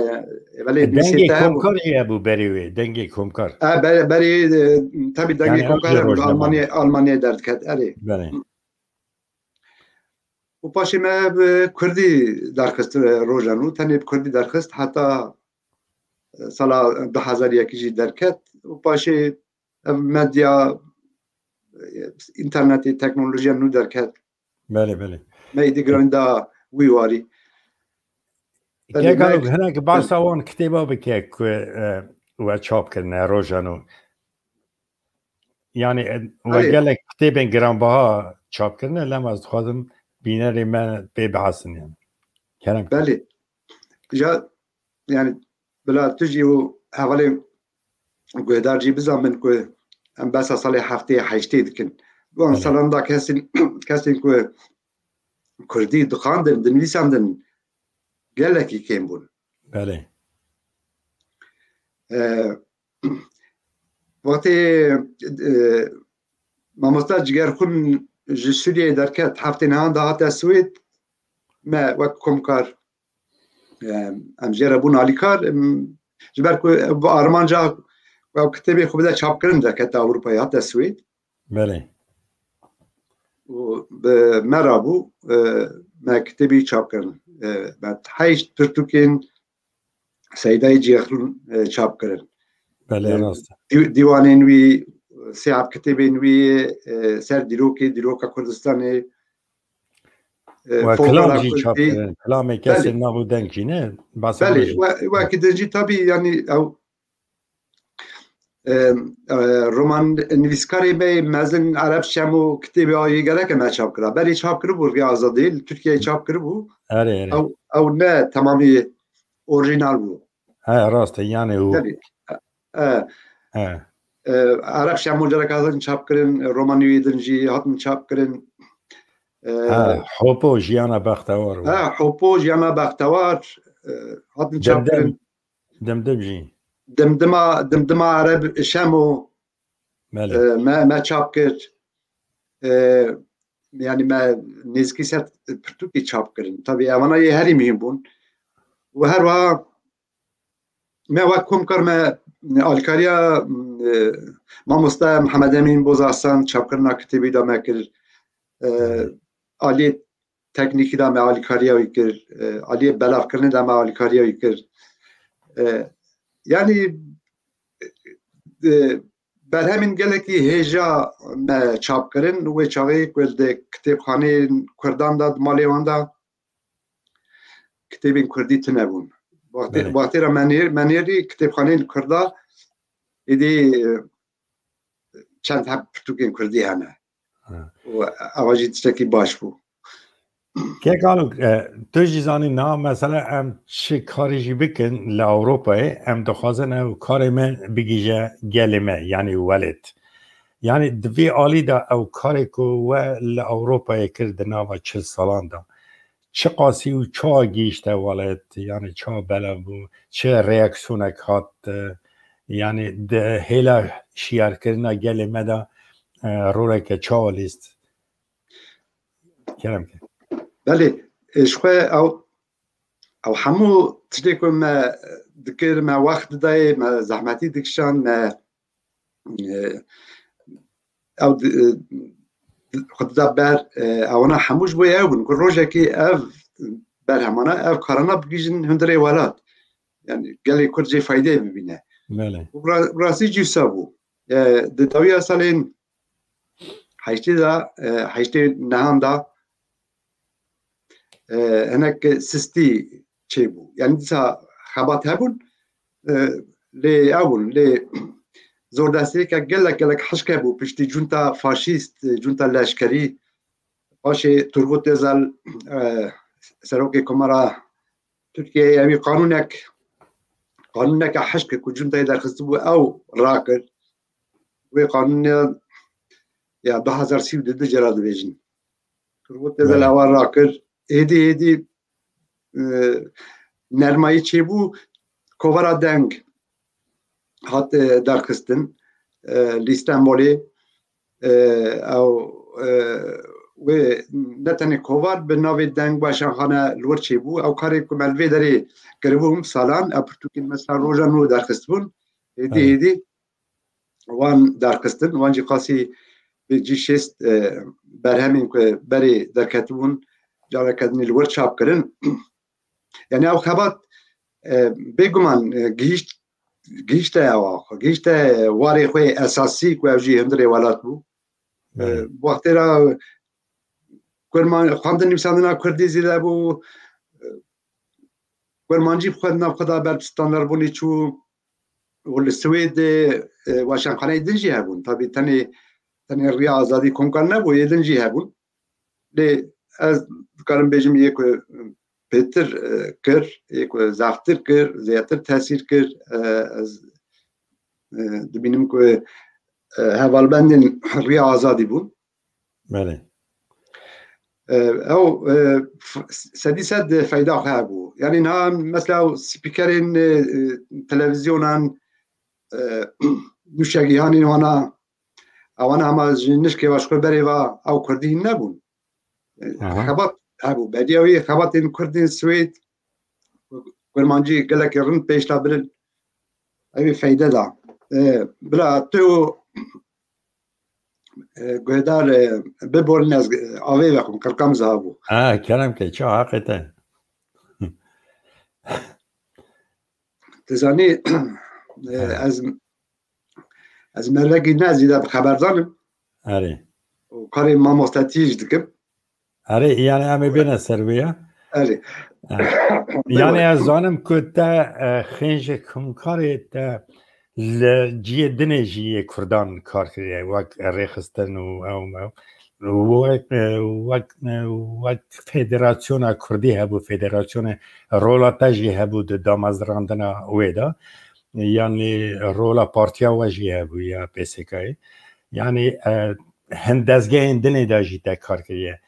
belê, E, nivîsê dengê te hebûn. Komkar jî hebû berê wê, dengê Komkar. E, be-, berê, e, tabii dengê Yani, Komkar ew jî hebûn, rojnaman. Almanya, Almanya derdiket, erê. Belê. Û paşê me bi kurdî derxist, e, roja nû, tenê bi kurdî derxist, heta, e, sala du hezar yekî jî derket. Û paşê ev medya, e, înternetê, teknolojiya nû derket. Belê, belê. Me êdî girandî da wî warî. Belê, Kek Alok, me hinek behsa wan kitêba bike ku, e, we çap kirine roja nû. Yani, e, we Erê. gelek kitêbên giranbaha çap kirine, lema ez dixwazim bînerê me pê bihesin yani. Kerem. Belê. Ja, yani, bila tu jî û hevalên guhdar jî bizanbin ku em behsa salê heftê heştê dikin. Di wan Belê. salan de kesên, kesên ku kurdî dixwandin, dinivîsandin, gelekî kêm bûn. Belê. E, wextê, e, mamosta Cigerxûn ji Sûriyeyê derket, heftê nihan de hate Swêd, me wek komkar, e, em jê re bûn alîkar, em, ji ber ku bi armanca ku ew kitêbê xwe bide çapkirin derkete Ewropayê, hate Swêd. Belê. Û bi me re bû, e, me kitêbî çap kirin. E, me heşt pirtûkên Seydayê Ciyexlûn, e, çap kirin. Belê, E, rast e. dî-, dîwanên wî, sê heb kitêbên wî, e, ser dîrokê, dîroka Kurdistanê, e, We folklora kilam jî çap Kurdî. kirin. Kilamê kesên Belê. nav û deng jî ne? Behsa Belê, wê jî. we-, wekî din jî tabî, yanî ew, e, e, roman nivîskarê me mezin Ereb Şemo kitêbê wî gereke me çap kira. Berê çap kiribû rê azadî, li Tirkiyeyê çap kiribû. Erê, erê. Ew, ew ne temamî orîjînal bû. He, rast e, yani û Tabii. E, He. e, Ereb Şemo gereke hatin çap kirin, romanê wî din jî hatin çap kirin. E, He, Hopo Jiyana Bextewar bû. He, Hopo Jiyana Bextewar, e, hatin çap Demdem. kirin. Dimdim jî. Dimdima, Dimdima Ereb Şemo, Belê. e, me, me çap kir. E, yani me nêzîkî sed pirtûkî çap kirin. Tabii evana yê herî muhîm bûn. Û her wiha me wek komkar me alîkariya, e, mamoste Mihemed Emîn Bozasan çapkirina kitêbî de me kir. E, Belê. aliyê teknîkî de me alîkariya wî kir, e, aliyê belavkirinê de me alîkariya wî kir. E, yanî, e, berhemên gelekî hêja me çap kirin, wê çaxê ku di kitêbxaneyên Kurdan de, di malê wan de kitêbên Kurdî tune bûn. Wextê, Belê. wextê re me nêr-, me nêrî kitêbxaneyên Kurda êdî, e, çend heb pirtûkên Kurdî hene. Ha. Û ewa jî tiştekî baş bû. Kek Alok, e, tu jî zanî niha mesela em çi karî jî bikin li Ewropayê, em dixwazin ew karê me bigihîje gelê me, yanî welêt. Yanî di vî alî de ew karê ku we li Ewropayê kir di nava çil salan de, çiqasî û çawa gihîşte welêt, yanî çawa belav bû, çi reaksiyoneke hat, e, yanî di hêla şiyarkirina gelê me de, e, roleke çawa lîst? Kerem ke. Belê, e, ji xwe ew, ew hemû tiştê ku me dikir, me wext didayê, me zehmetî dikişand, me, e, ew di-, e, xwe dida ber, e, ewana hemû ji bo ew bûn ku rojekê ev berhemana, ev karana bigihîjin hundirê welat. Yani gelê Kurd jê faydeyê bibîne. Belê. Bi ra-, bi rastî jî wisa bû. E, di dawiya salên heştê de, e, heştê nehan de, e, hinek sistî çêbû. Yani dîsa xebat hebûn, e, lê ew bûn, lê zordestiyeke gelek, gelek hişk hebû piştî cunta faşîst, e, cunta leşkerî, paşê Turgut Özel, e, serokê Komara Tirkiyeyê, ewî qanûnek, qanûneke hişk ku cuntayê derxistibû ew rakir. Wê qanûnê ya du hezar sî û du jê re dibêjin. Turgut Özel ewa rakir. Êdî, êdî, e, nermayî çêbû, kovara deng hat, e, derxistin, e, li Stenbolê, e, ew, e, wê ne tenê kovar, bi navê deng weşanxane li wir çêbû. Ew karê ku me li vê derê kiribûn salan, ew pirtûkên mesela roja nû derxistibûn. Êdî, êdî wan derxistin, wan jî qasî pêncî şêst, e, berhemên ku berê derketibûn, careke dinê li wir çap kirin. Yani ew xebat, e, bêguman, e, gihîşt, gihîşte ewa xwe, gihîşte warê xwe esasî ku ew jî hundirê welat bû. E, wextê re kurman-, xwendin nivîsandina kurdî zêde bû, e, kurmancî bi xwe di nav xwe de ber standardbûnê çû û li Swêdê, e, weşanxaneyê din jî hebûn. Tabî tenê, tenê Riya Azadî Komkar nebû, yê din jî hebûn. Lê ez dikarim bêjim yê ku pêtir, e, kir, yê ku zaftir kir, zêdetir tesîr kir, e, ez, e, dibînim ku, e, hevalbendên Riya Azadî bûn. Belê. E, ew, e, f-, sedî sed feyda xwe hebû. Yani niha mesela ew spîkerên, e, e, televîzyonan, e, nûşegîhanên wana, ewana hema ji nişkê ve ji xwe berê ve ew kurdî nebûn. E, xebat hebû. Beriya wî xebatên kurdên Swêd, kurmancî gelekî rind pêş de birin. Ew ê feyde da. E, bila tu, e, guhdar, e, biborin ez, e, avê vexwim, qirqa min ziha bû. Ha, kerem ke, çi heqê te. Tu zanî, e, ez, ez mervekî ne zêde bi xeberdan im. Erê. Û karê mamostetiyê jî dikim. Erê, yani em ê bêne ser wê ya. Erê. Ha. Yani ez zanim ku te, e, xênjê Komkarê te li cihê dinê jî yê Kurdan kar kiriye, wek rêxistin û ew me. Wek, e, wek, e, wek federasyona Kurdî hebû, federasyona rola te jî hebû di damezrandina wê de. Yani rola partiya we jî hebû ya P S K'yê. Yani, e, hin dezgehên dinê de jî te kar kiriye.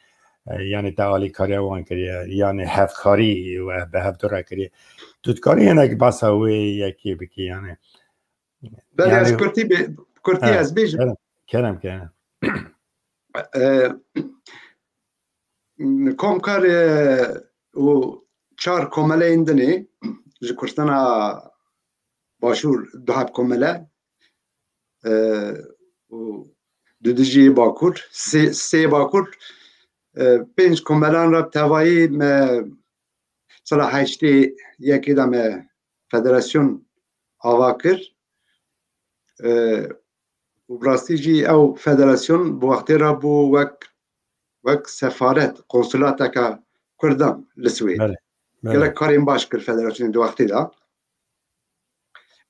E, yani te alîkariya wan kiriye. Yani hevkarî we bi hev re kiriye. Tu dikarî hinek behsa wê yekê bikî yani. Belê, yani, ez kurtî bê-, kurtî ha, ez bêjim. Kerem, kerem, kerem. E, Komkar, e, û çar komeleyên dinê ji Kurdistana Başûr du heb komele, e, û du dijî Bakur, sê, sê Bakur, e, pênc komelan re bi tevayî me sala heştê yekê de me federasyon ava kir. E, û bi rastî jî ew federasyon bi wextê re bû wek, wek sefaret, konsulateke Kurdan li Swêd. Belê, belê. Gelek karên baş kir federasyonê di wextê de.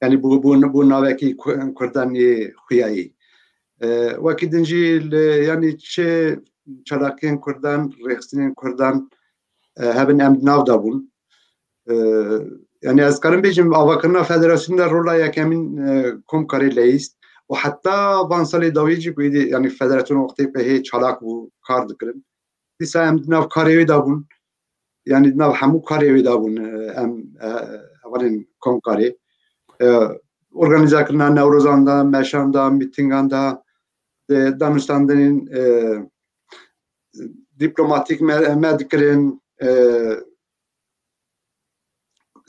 Yani bû, bû, bû navekî Ku-, Kurdan yê xuyayî. E, wekî din jî li, yani çi çalakiyên Kurdan, rêxistinên Kurdan, e, hebin em di nav de bûn. E, yani ez karim bêjim, avakirina federasyonê de rola yekemîn, e, Komkarê leyîst û heta van salê dawî jî ku êdî, yani federasyon wextê ku hê çalak bû, kar dikirin. Dîsa em di nav karê wê de bûn. Yani di nav hemû karê wê de bûn, e, em, e, hevalên Komkarê. E, organîzekirina Newrozan de, meşan de, mîtingan de, di danûstandinên, e, dîplomatîk me, me dikirin, e,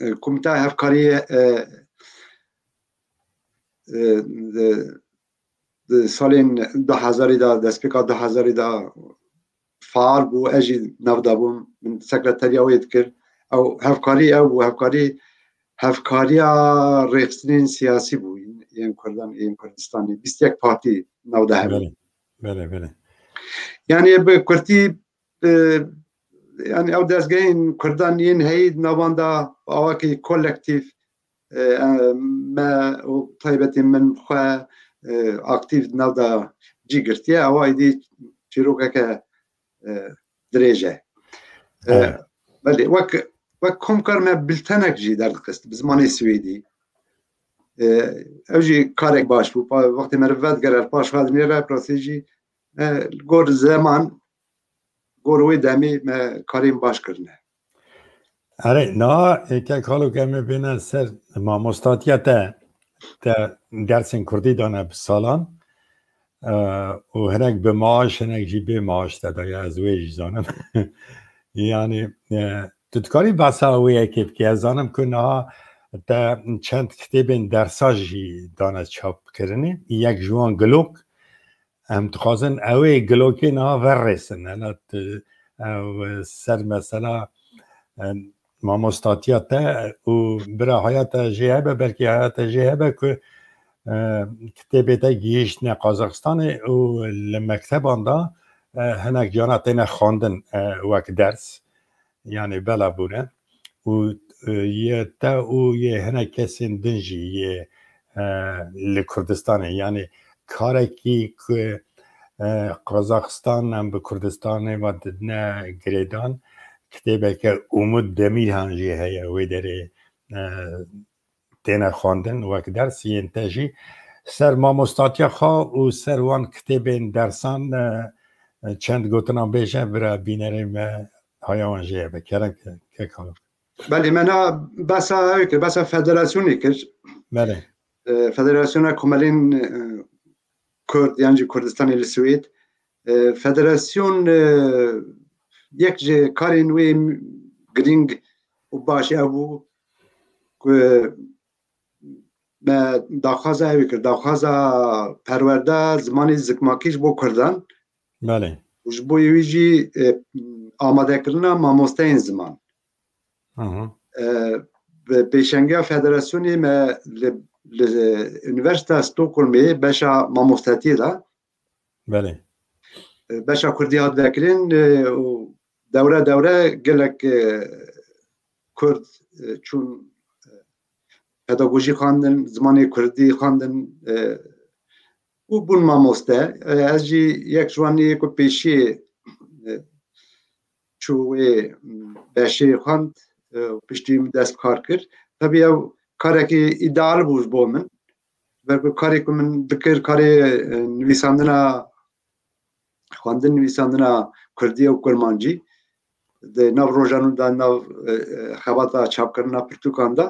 e, Komîteya Hevkariyê, e, e, di, di salên du hezarî de, destpêka du hezarî de faal bû, ez jî nav de bûm, min sekreteriya wê dikir. Ew hevkarî ew bû, hevkarî hevkariya rêxistinên siyasî bû yên Kurdan, yên Kurdistanê. Bîst yek partî nav de hebû. Belê, belê, belê. Yani bi kurtî e, yani ew dezgehên Kurdan yên heyî di navan de awakî kolektîf e, e, me û taybetî min xwe e, aktîf di nav de cî girtiye. Ewa êdî çîrokeke e, dirêj e. E, Evet. Belê, wek, wek komkar me biltenek jî derdixist bi zimanê Swêdî. E, Ew jî karek baş bû. Pa-, wextê me li vedigere paş xwe dinêre, rastî jî e, li gor zeman, gor wê demê me karên baş kirine. Erê, niha e, kek Halok em ê bêne ser mamostatiya te, te dersên kurdî dane bi salan. E, û hinek bi maaş, hinek jî bê maaş te daye, ez wê jî zanim. Yani e, tu dikarî behsa wê yekê bikî? Ez zanim ku niha te çend kitêbên dersa jî dane çapkirinê. Yek ji wan Gilok, em dixwazin ew ê Gilokê niha verrêsin. Hela tu, ew ser mesela e, mamostatiya te û bira haya te jê hebe, belkî haya te jê hebe ku e, kitêbê te gihîştine Qazaxistanê û li mekteban de e, hinek cana têne xwendin e, wek ders, yani bela bûne. Û e, yê te û yê hinek kesên din jî yê e, li Kurdistanê, yani karekî ku e, Qazaxistan em bi Kurdistanê ve didine girêdan, kitêbeke Umut Demirhan jî heye wê derê e, têne xwendin wek ders yên te jî ser mamostatiya xwe û ser wan kitêbên dersan e, çend gotinan bêje bira bînerê me haya wan jê hebe. Kerem ke, kek Halok. Belê, me na behsa ew kir, behsa federasyonê kir. Belê. E, Federasyona Komelên e, Kurd, yan jî Kurdistanê li Swêd. E, federasyon e, yek ji karên wê girîng û baş ew bû ku me daxwaza ew kir, daxwaza perwerda zimanê zikmakî ji bo Kurdan Belê. û ji bo wî jî e, amadekirina mamosteyên ziman. Hı hı. E, bi pêşengiya federasyonê me li, li Üniversiteya Stockholmê beşa mamostetiyê de Belê. e, beşa Kurdî hat vekirin e, û dewre dewre gelek e, Kurd e, çûn e, pedagojî xwendin, zimanê Kurdî xwendin e, û bûn mamoste. E, ez jî yek ji wan yê ku pêşiyê e, çû wê beşê xwend e, û piştî min dest bi kar kir. Tebî ew karekî îdeal bû ji bo min. Ber ku karê ku min dikir, karê e, nivîsandina, xwendin nivîsandina kurdî û kurmancî di nav rojan de, nav e, e, xebata çapkirina pirtûkan de.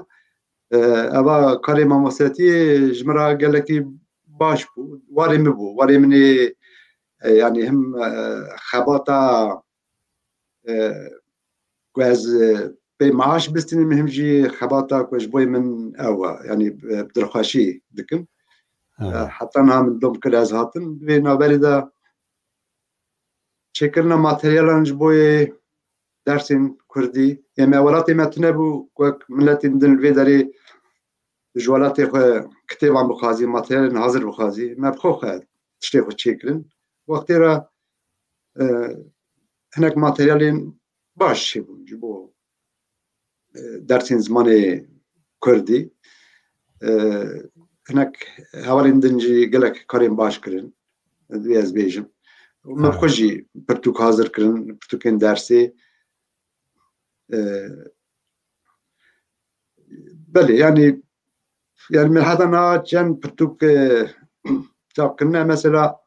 E, eva karê mamostetiyê ji min re gelekî baş bû. Warê min bû. Warê min ê e, yani him e, xebata e, ku ez e, pê maaş bistînim, him jî xebata ku ji bo min ew e, yani e, bi dilxweşî dikim. E, Ha. Heta niha min dom kir ez hatim. Di vê navberê de çêkirina materyalan ji bo yê dersên kurdî. Ê me welatê me tune bû, wek miletên din li vê derê ji welatê xwe kitêban bixwazî, materyalên hazir bixwazî. Me bi xwe xwe tiştê xwe çêkirin. Wextê re e, hinek materyalên baş çêbûn ji bo e, dersên zimanê kurdî. E, Hinek hevalên din jî gelek karên baş kirin, divê ez bêjim. Û me Ha. xwe jî pirtûk hazir kirin, pirtûkên dersê. E, Belê, yani, yani min heta niha çend pirtûk e, çap kirine, mesela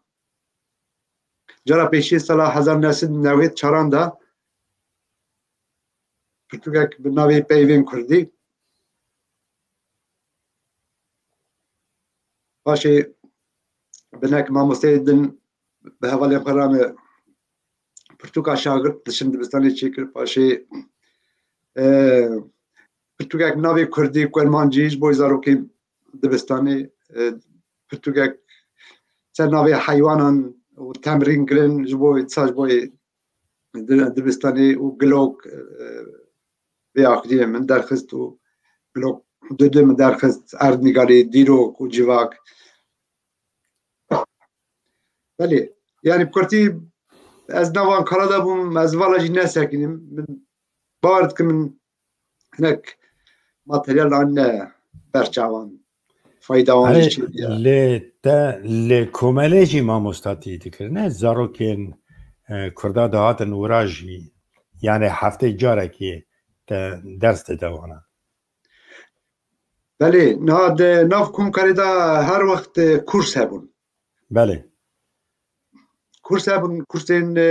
cara pêşî sala hezar neh sed newêd çaran de pirtûkek bi navê Peyvên Kurdî. Paşê binek mamosteyê din bi hevalên xwe re me pirtûka şagirt diçin dibistanê çêkir. Paşê e, pirtûkek bi navê Kurdî Kurmancî ji bo zarokên dibistanê, e, pirtûkek ser navê heywanan û temrîn kirin ji bo, dîsa ji bo di-, dibistanê û Gilok e, vê axiriyê min derxist û Gilok Dudu min derxist, Erdnîgarî, Dîrok û Civak. Belê, yani bi kurtî ez nav Ankara de bûm, ez vala jî nesekînim. Min bawer dikim min hinek materyal anîne ber çavan. Fayda wan jî çêdiye. Lê te, lê komelê jî mamostatî dikirine, zarokên, e, Kurda dihatin wira jî, yani heftê carekê te ders dide wana. Belê, niha di nav komkarê de her wext, e, kurs hebûn. Belê. Kurs hebûn, kursên, e,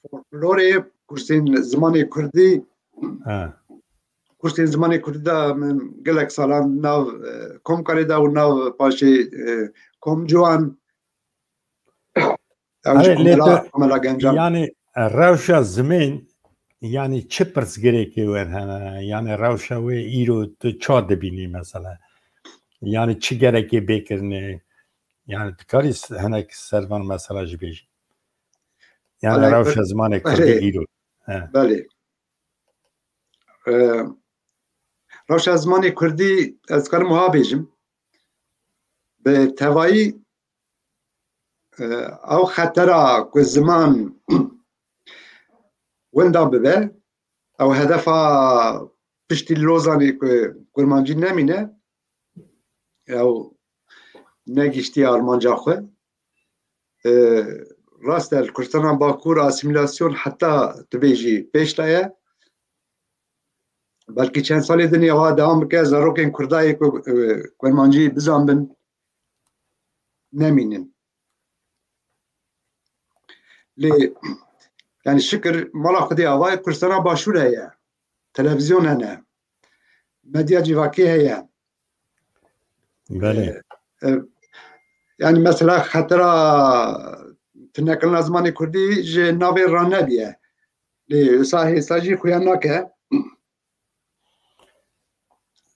folklorê, kursên zimanê kurdî. Ha. Kursên zimanê kurdî de min gelek salan nav, e, komkarê de û nav paşê, e, komciwan. Ew jî Erê, lê komela, tu, komela gencan. Yani, e, rewşa zimên, yani çi pirsgirêkê wer hene? Yani rewşa wê îro tu ça dibînî mesela? Yani çi gerekê bê kirinê? Yani dikarî s-, hinek ser van mesela jî bêjî? Yani Alay rewşa zimanê kurdî Belê. îro. He. Belê. E, rewşa zimanê kurdî ez karim wiha bêjim. Bi tevayî, e, ew xetera ku ziman winda bibe, ew hedefa piştî Lozanê ku kurmancî nemîne, ew negihîştiye armanca xwe. E, rast e, li Kurdistana Bakur asîmîlasyon heta tu bêjî pêş de ye. Belkî çend salê din ê wa dewam bike, zarokên Kurdayê ku, e, kurmancî bizanbin, nemînin. Lê, yani şikir mala Xwedê ava ye, Kurdistana Başûr heye, televîzyon hene, medya civakî heye. Belê. E, e, yani mesela xetera tunekirina zimanê kurdî ji navê re nebiye. Lê wisa hêsa jî xuya nake.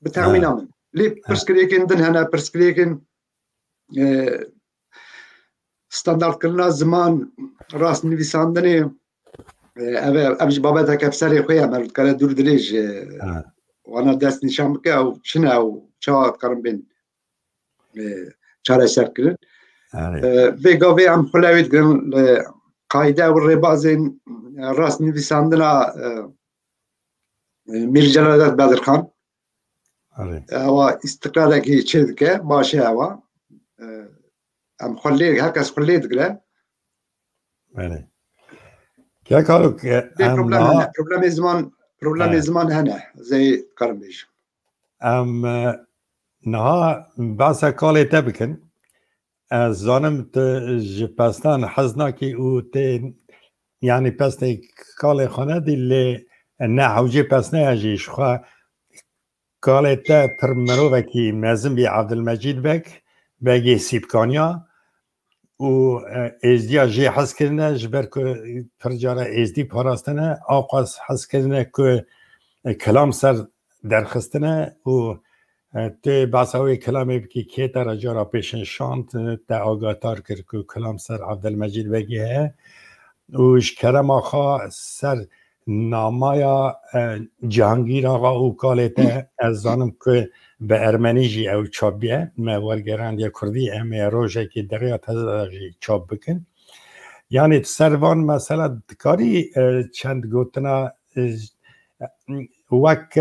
Bi texmîna Ha. min. Lê Ha. pirsgirêkên din hene, pirsgirêkên, e, standartkirina ziman, rastnivîsandinê, e, ev, ev jî babeteke bi serê xwe ye, meriv dikare dûr dirêj, e, Ha. wana dest nîşan bike, ew çi ne, ew çawa dikarin bên, e, çareser kirin. Erê. E, vê gavê em xwe lewê digirin li qayde û rêbazên, e, rastnivîsandina, e, e, Mîr Celadet Bedirxan. Erê. Ewa îstiqrarekî çê dike, baş e ewa. E, em xwe lê, her kes xwe lê digire. Erê. Kek Haluk, e, Lê em problem niha hene. Problemê ziman, problemê Evet. ziman hene. Zey karim bêjim. Em, e, niha behsa kalê te bikin. Ez zanim tu ji pesnan hez nakî û tê, yanî pestê kalê xwe nedî, lê ne hewcê pesneya jî ji xwe kalê te pir mirovekî mezin bî Evdilmecîd Beg, Begê Sîpkaniya û, e, êzdiya jê hez kirine, ji ber ku pir cara êzdî parastine, awqas hez kirine ku, e, kilam ser derxistine û, e, tê behsa wê kilamê bikî, kê te re cara pêşin şand, e, te agahdar kir ku kilam ser Evdilmecîd Begê heye û ji kerema xwe ser namaya, e, Cihangîr Axa û kalê te, ez zanim ku bi ermenî jî ew çap bûye, me wergerandiye kurdî, em ê rojekê di rêya te de jî çap bikin. Yanî ser van mesela dikarî, e, çend gotina, e, wek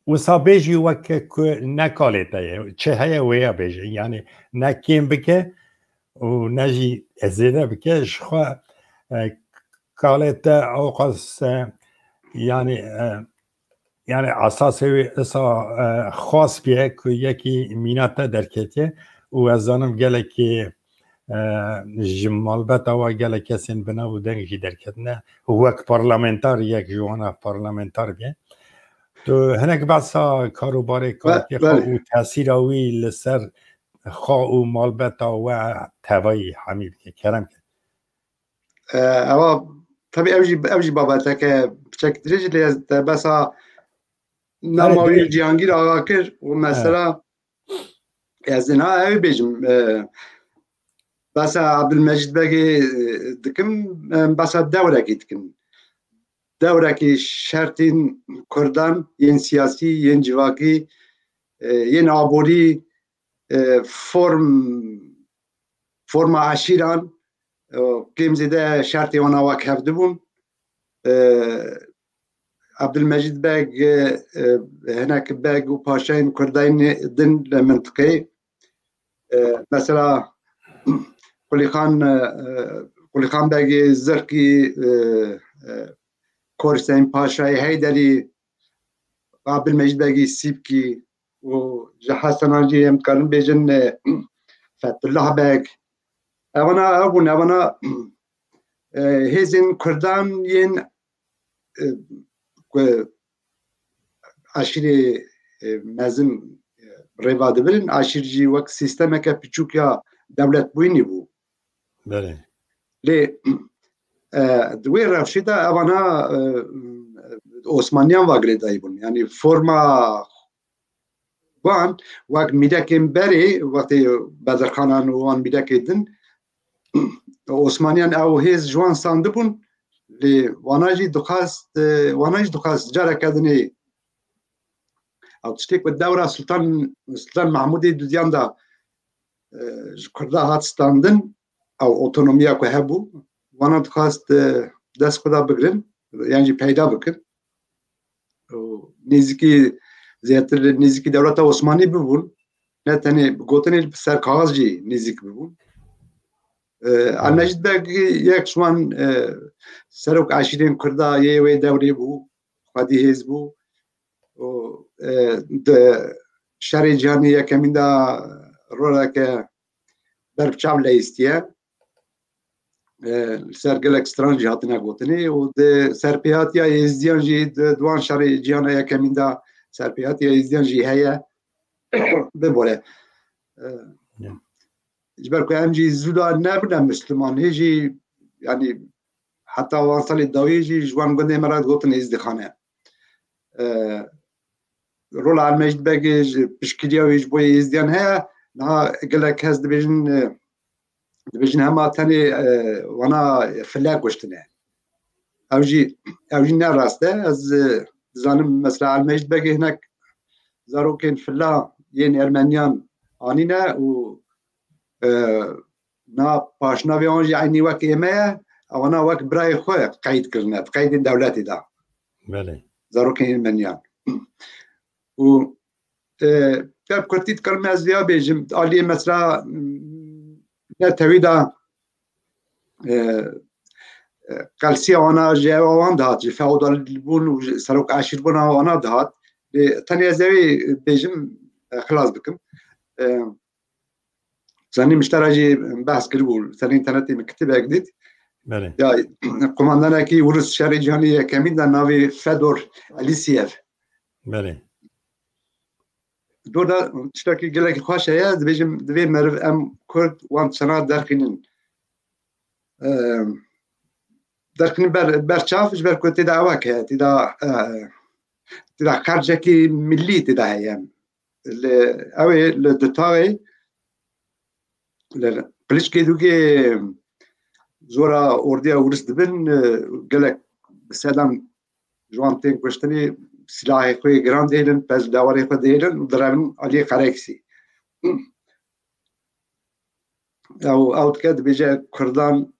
wisa bêjî weke ku ne kalê te ye, çi heye wêya bêje. Yanî ne kêm bike û ne jî zêde bike. Ji xwe, e, kalê te ewqas, e, yanî, e, yanî esasê wê isa, e, xas bûye ku yekî mîna te derketiye û ez zanim gelekî, e, ji malbeta we gelek kesên bi nav û deng jî derketine. Wek parlamentar yek ji wana parlamentar bûye. Tu hinek behsa karûbarê Be-, kartê xwe belê. û tesîra wî li ser xwe û malbeta we tevayî hemî bike. Kerem ke. E, ewa, tabii ev jî, ev jî babeteke piçek dirêj, lê ez te behsa Erê, nama wî dirêj. Cihangîr Axa kir û Evet. mesela ez ê niha ew bêjim, e, behsa Abdülmecid Begê, e, dikim, e, behsa dewrekî dikim. dewrekî şertên Kurdan yên siyasî, yên civakî, e, yên aborî, e, form, forma eşîran, e, kêm zêde şertê wana wek hev dibûn. E, Abdulmecîd Beg, e, e, hinek beg û paşayên Kurdayên din li mintiqê, e, mesela Qulîxan, e, e, Qulîxan Begê Zirkî, e, e, Korsên Paşayê Heyderî, Abdulmecîd Begî Sîpkî û ji Hesenan jî em dikarin bêjin, e, Fethullah Beg. Evana ev bûn, evana, e, hêzên Kurdan yên, e, ku eşîrê, e, mezin, e, rêva dibirin, eşîr jî wek sîstemeke piçûk ya dewletbûyînê bû. Belê. Lê, e, di wê rewşê de evana, e, Osmaniyan va girêdayî bûn. Yanî forma wan wek mîrekên berê, wextê Bedirxanan û wan mîrekê din, Osmaniyan ew hêz ji wan sandibûn, lê wana jî dixwest, e, wana jî dixwest careke dinê ew tiştê ku dewra Sultan, Sultan Mahmûdê dudiyan de, e, ji Kurda hat standin, ew otonomiya ku hebû, wana dixwest, e, dest xwe de bigirin, yan jî peyda bikin. Û nêzîkî, zêdetir nêzîkî dewleta Osmanî bibûn, ne tenê bi gotinê, li ser kaxez jî nêzîk bibûn. E, Elmecîd Beg yek ji wan, e, serok eşîrên Kurda yê wê dewrê bû, xwedî hêz bû. Û, e, di şerê cîhanê yekemîn de roleke berbiçav leyîstiye. E, li ser gelek stran jî hatine gotinê û di serpêhatiya Êzdiyan jî di, di wan şerê cîhana yekemîn de serpêhatiya Êzdiyan jî heye. Bibore. E, Ya. Ji ber ku em jî zû da nebûne Misliman, hê jî, yanî heta wan salê dawiyê jî ji wan gundê me re gotin Êzdîxane. E, rola Elmecîd Begê ji piştgiriya wî ji bo Êzdiyan heye. Niha gelek kes dibêjin, e, dibêjin hema tenê, e, wana file kuştine. Ew jî, ew jî ne rast e. Ez, e, dizanim mesela Elmecîd Begê hinek zarokên fila yên Ermeniyan anîne û, e, na paşnavê wan jî eynî wek ê me ye, ewana wek birayê xwe qeyd kirine, di qeydên dewletê de. Belê. Zarokên Ermeniyan. Û, e, te bi kurtî dikarim ez vêya bêjim, aliyê mesela, m, netewî de, e, e, qelsiya wana ji ewa wan dihat, ji feodalbûn û ji serok eşîrbûna wana dihat. Lê tenê ez ê wê bêjim, e, xilas bikim. E, Zanî miştera jî behs kiribû, ser înternetê min kitêbek dît. Belê. Ya, qomandanekî Urus şerê cîhanê yekemîn de navê Fedor Alîsyev. Belê. Dor de tiştekî gelekî xweş heye, dibêjim, divê meriv em Kurd wan tiştana derxînin. Em, derxînin ber, ber çav, ji ber ku tê de ewek heye, tê de, e, tê de xercekî millî tê de heye. Li, ew ê li Ditaxê, li Qiliçkê Dûgê zora ordiya Urus dibin, e, gelek bi sedan ji wan tên kuştinê, silahê xwe yê giran dihêlin, pez li dewarê xwe dihêlin û direvin aliyê Qereksî. Ew, ew dike dibêje Kurdan,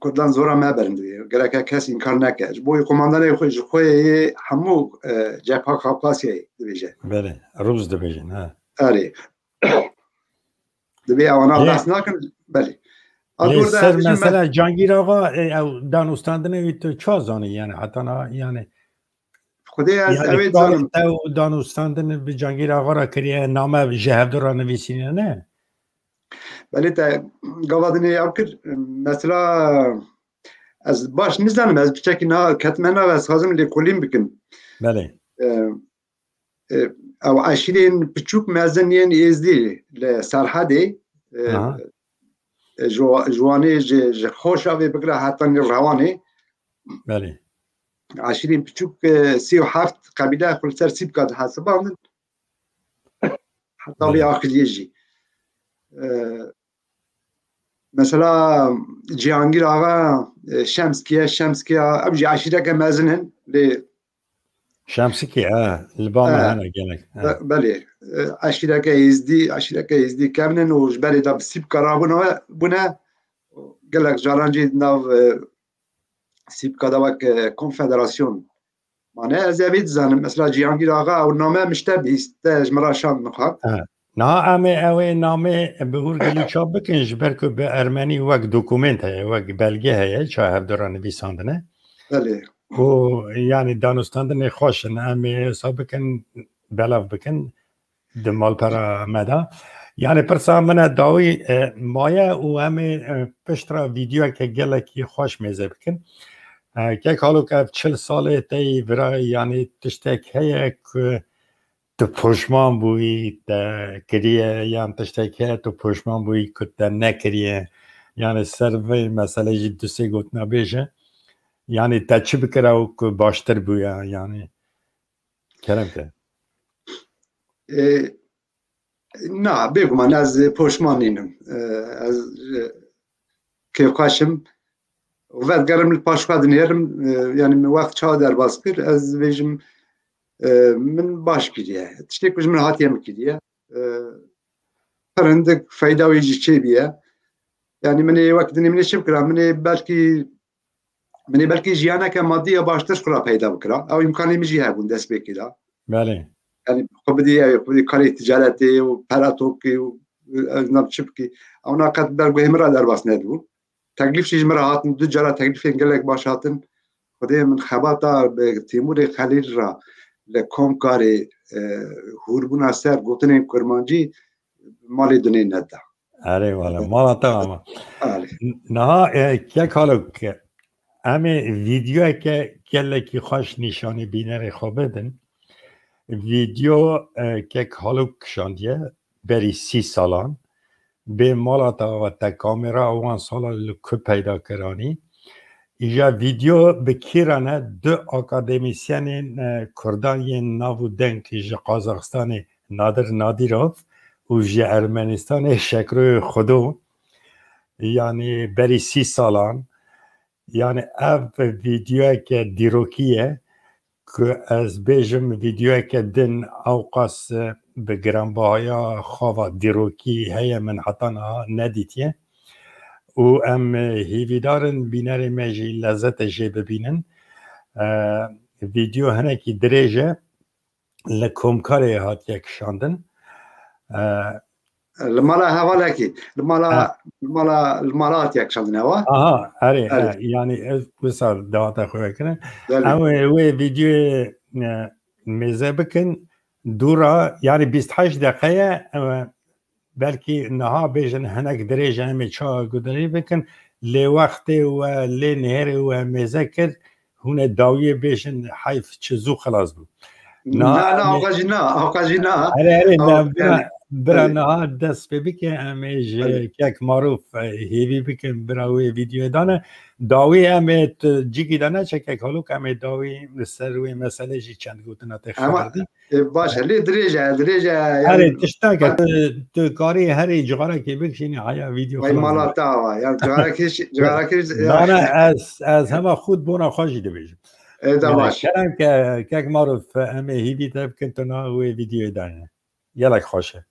Kurdan zora me berin divê. Gereke kes înkar neke. Ji bo wê qomandanê xwe, ji xwe yê hemû, e, cepha Kafkasyayê dibêje. Belê, Rûs dibêjin, ha. Erê. Dibê ewana Lê behs nakin, belê. A Lê dor de ser ez dibêjim me- mesela Cangîr Axa, e, ew danûstandinê wî tu ça zanî yani, heta na, yani, Xwedê ez yani, ew ê çawa dizanim. Te û danûstandin bi Cangîr Axa re kiriye, name ji hevdu re nivîsîne, ne? Belê te gava dinê ew kir, mesela ez baş nizanim, ez piçekî na ketime nav, ez xwazim lêkolîn bikim. Belê. E, e, ew eşîrên piçûk mezin yên Êzdî li Serhedê, e, Aha. e, ji wa-, ji Wanê, ji, ji Xoşavê bigire hetanî Rewanê. Belê. Eşîrên piçûk, e, sî û heft qebîle xwe li ser Sîpka dihesibandin. Heta vê Belê. axiriyê jî. E, mesela Cihangîr Axa, e, Şemskiye, Şemskiya, ew jî eşîreke mezin in. Lê Şemsikî, e, li ba me e, hene gelek. E. Belê, e, eşîreke Êzdî, eşîreke Êzdî kevnin û ji berê de bi Sîpka re bûne, bûne. Gelek caran jî di nav, e, Sîpka de wek, e, konfederasyon mane. Ez ê vê dizanim. Mesela Cihangîr Axa ew name min ji te bihîst, te ji min re şand, min xwend. E. Niha em ê ew ê namê bi hûrgilî çap bikin, ji ber ku bi ermenî wek dokument heye, wek belge heye, ça hevdu re nivîsandine. Belê. Û yanî danûstandinê xweş in, em ê wisa bikin, belav bikin di malpera me de. Yanî pirsa min e dawî, e, maye û em ê, e, pişt re vîdeoyeke gelekî xweş mêze bikin. E, kek Halok, ev çil salê te yî vira, yanî tiştek heye ku tu poşman bûyî te kiriye, yan tiştek heye tu poşman bûyî ku te nekiriye? Yanî ser vê meselê jî du sê gotina bêje. Yanî te çi bikira û ku baştir bûya, yanî kerem ke. E, na, bêguman ez poşman nînim. E, ez, e, kêfxweş im. Û vedigerim li paş xwe dinêrim, e, yanî min wext çawa derbas kir, ez dibêjim, e, min baş kiriye. Tiştê ku ji min hatiye min kiriye. E, pir hindik feyda wê jî çêbûye. Yanî min ê wek dinê min ê çi bikira? Min ê belkî, min ê belkî jiyaneke madî ya baştir ji xwe re peyda bikira. Ew îmkanê min jî hebûn destpêkê de. Belê. Yanî xwe bidî, ew xwe bidî karê ticaretê û pera tokê û, e, ez nam çi bikî. Ewna qet ber guhê min re derbas nedibû. Teklîf jî ji min re hatin, du cara teklîfên gelek baş hatin. Xwedê min xebata bi Tîmûrê Xelîl re li Komkarê, e, hûrbûna ser gotinên kurmancî malê dinê neda. Erê wele, mala te ama. Erê. Niha, e, kek Halok, em ê vîdeoyeke gelekî xweş nîşanî bînerê xwe bidin. Vîdeo, e, kek Halok kişandiye berî sî salan. Bê mala te ava te kamera wan sala li ku peyda kiranî? Îja vîdeo bi kî re ne? Du akademîsyenên, e, kurdan yên nav û deng ji Qazaxistanê, Nadir Nadirov, û ji Ermenistanê Şekroyê Xudo, yanî berî sî salan. Yanî ev vîdeoyeke dîrokî ye ku ez bêjim vîdeoyeke din ewqas bi giranbahaya xava dîrokî heye min heta niha nedîtiye. Û em hêvîdar in bînerê me jî lezzetê jê bibînin. E, vîdeo hinekî dirêj e. Li Komkarê hatiye kişandin. E, Li mala hevalekî, li mala, Ha. li mala, li mala hatiye kişandin ewa. Aha, erê, Erê. e, yanî ez wisa dawata xwe vekirin. Belê. Ew ê wê vîdeoyê, e, mêze bikin, dûra, yanî bîst heşt deqe ye, e, belkî niha bêjin hinek dirêj e, em ê çawa guderî bikin, lê wextê we, lê nihêrê we mêze kir, hûn ê dawiyê bêjin, heyf çi zû xilas bû. Na, na, na, em ê awqajî na, awqajî na. Erê, erê, Aw, na, bira, yani, bira erê. Niha dest pê bike, em ê ji Erê. Kek Maruf, e, hêvî bikin, bira wê vîdeoyê dane. Dawî em ê tu cîkî de neçe, kek Halok, em ê dawî li ser wê meselê jî çend gotina te Ama, xeber dî. E, baş e, lê dirêj e, dirêj e, yani. Erê, tiştek e, tu, tu karî herî cixarekê bikişînî, haya vîdeo Vay xilas mala bû. Te ava, ya cixarekê, cixarekê, ya. Nane, ez, ez hema xwe bona xwe jî dibêjim. E, da Yani, baş. Kerem ke, kek Maruf, em ê hîvî te bikin, tu na wê vîdeoyê dayne. Gelek xweş e.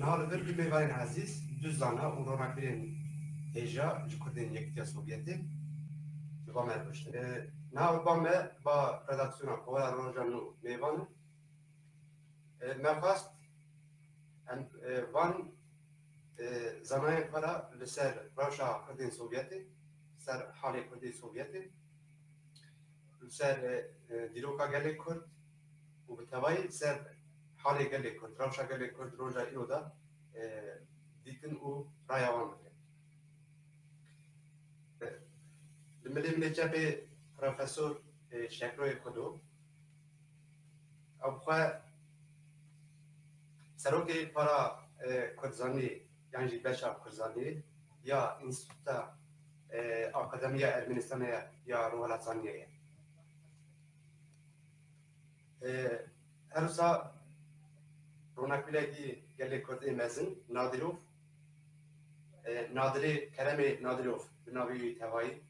Niha li vir du mêvanên ezîz, du zana û ronakbîrên hêja ji Kurdên Yekîtiya Sovyetê li ba me rûniştin. Niha li ba me ba redaksiyona Kovara Roja Nû mêvan in. E, me xwest em, e, van, e, zanayên xwe re li ser rewşa Kurdên Sovyetê, ser halê Kurdên Sovyetê, li ser, e, e, dîroka gelê Kurd û bi tevayî li ser halê gelê Kurd, rewşa gelê Kurd roja îro de, e, dîtin û raya wan bide. Li milê min ê çepê Profesor, e, Şekroyê Xudo. Ew bi xwe serokê para, e, Kurdzanî yan jî beşa Kurdzanî ya Înstîtuta, e, Akademiya Ermenistanê ya Rojhelatzaniyê ye. E, her wisa ronakbîrekî gelê Kurd ê mezin, Nadirov, e, Nadirê Keremê Nadirov bi navê wî tevayî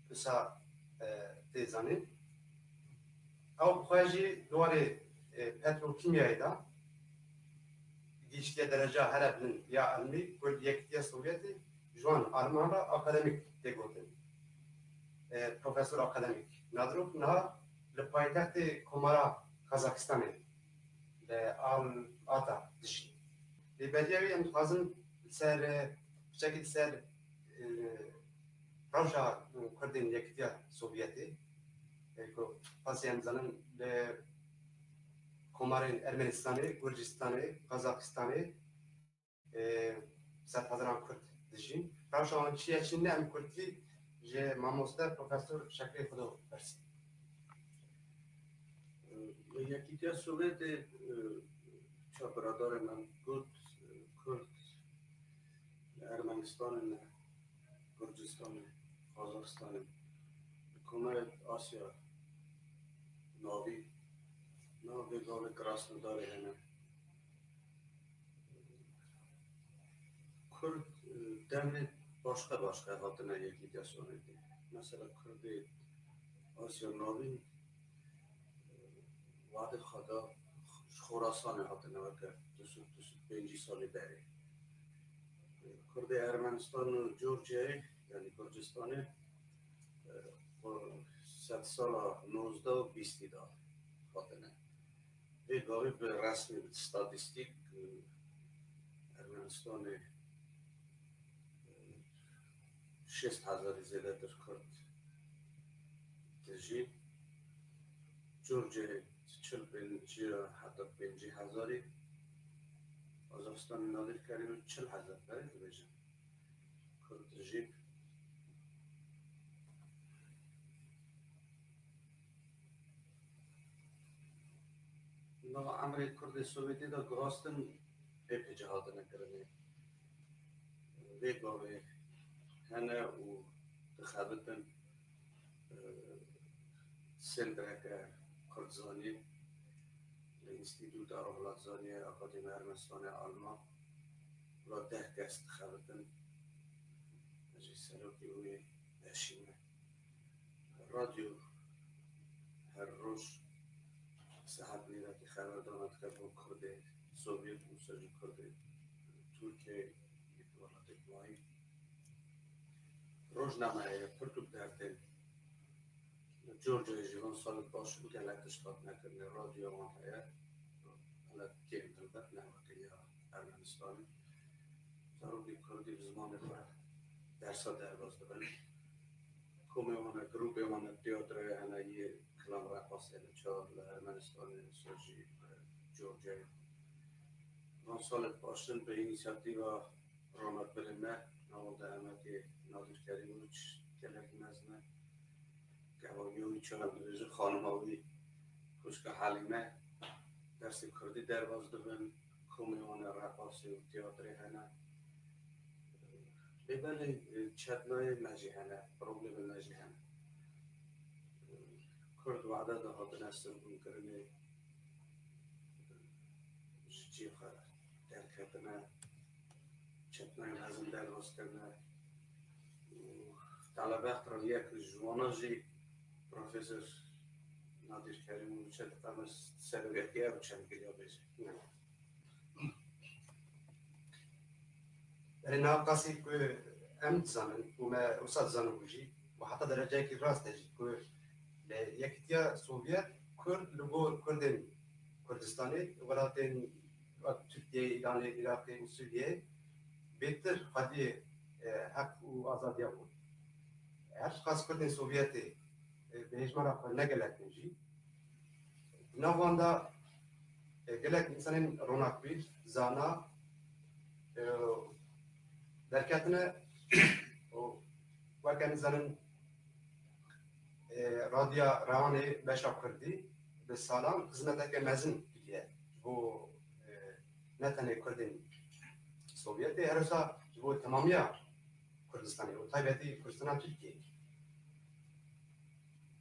wisa, e, tê zanîn. Ew bi xwe jî di warê, e, petrokîmyayê de gihiştiye dereca here bilind ya ilmî ku li Yekîtiya Sovyetê ji wan aliman re akademîk tê gotin. E, profesor akademîk Nadirov niha li paytextê Komara Kazakistanê li Al-Ata dijî. Lê beriya wî em dixwazin li ser, e, piçekî li ser, e, rewşa Kurdên Yekîtiya Sovyetê, e, ku qasî em dizanin li komarên Ermenistanê, Gurcistanê, Kazakistanê, e, sedhezaran Kurd dijîn. Rewşa wan çi ye çi ne, em kurdî ji mamoste Profesor Şekrê Xudo pirsî. Yekîtiya Sovyetê, e, çaw biradarê min got, e, Kurd li Ermenistanê ne, Gurcistanê, Qazaxistanê, li komarê Asya Navî, nav vê gavê Krasnodarê hene. Kurd, e, demê başqe başqe hatine Yekîtiya Sovyetê. Mesela Kurdê Asya Navîn, e, wadê xwe da ji Xorasanê hatine weke du sed, du sed pêncî salê berê. E, Kurdê Ermenistan û Georgiyayê, yanî Gurcistanê, e, xwe sedsala nozdeh û bîstî de hatine. Vê gavê bi resmî, bi statîstîk, e, Ermenistanê, e, şêst hezarî zêdetir Kurd dijî. Georgiyayê çil pêncî heta pêncî hezarî. Qazaxistanê Nadir Kerîmî çil hezar berê dibêjin. Kurd dijî. Nava emrê Kurdê Sovyetê de guhastin êpê cih hatine kirinê. Vê gavê hene û dixebitin, e, sentreke Kurdzanî li Înstîtuta Rojhelatzaniyê Akademiya Ermenistanê Alman. Wila deh kes dixebitin. Ez jî serokê wê eşî me. Radyo her roj saet nîvekî xeberdana dike bo Kurdê Sovyet û ser ji Kurdê Tirkiyeyê yê welatê mayî. Rojname heye, pirtûk dertên. Li Georgiyayê jî van salên paşû gelek tişt hatine kirinê, radyoya wan heye. Gelek kêm helbet ne weke ya Ermenistanê. Zarokê Kurdî bi zimanê xwe dersa derbas dibin. Komê wan e, grûpê wan e, tiyatroyê hene yê Kilam Reqasê li çar li Ermenistanê, li ser jî li Georgiyayê. Van salên paşin bi înîsiyatîva ronakbirê me, navenda Emekê Nadir Kerîmoviç gelekî mezin e. Kevaniya wî çawa dibêje, xanima wî Xwişka Helîme, dersê kurdî derbas dibin, komê wan e, reqasê û tiyatrê hene. Lê belê, e, çetnayê me jî hene, problemê me jî hene. E, Kurd wehde de hatine sirgûnkirinê, e, ji cihê xwe derketine, çetnayê mezin derbas kirine. Û telebextra yek ji wana jî Profesor Nadir Kerîmoviç e, dixwest serokê ev çend giliya bêje. Erê, niha qasî ku em dizanin û me wisa dizanibû jî, û heta dereceyekî rast e jî ku li Yekîtiya Sovyet Kurd li gor Kurdên Kurdistanê, welatên wek Tirkiyeyê, Îranê, Iraqê û Sûriyeyê bêtir xwediyê, e, heq û azadiya bûn. Her çiqas Kurdên Sovyetê, e, bi hejmara xwe ne gelek in jî, di nav wan de, e, gelek însanên ronakbîr, zana, e, Derketine û weke nizanin, e, Radya Rewanê beşa Kurdî bi salan xizmeteke mezin kiriye ji bo, e, ne tenê Kurdên Sovyetê, her wisa ji bo temamiya Kurdistanê û taybetî Kurdistana Tirkiyeyê.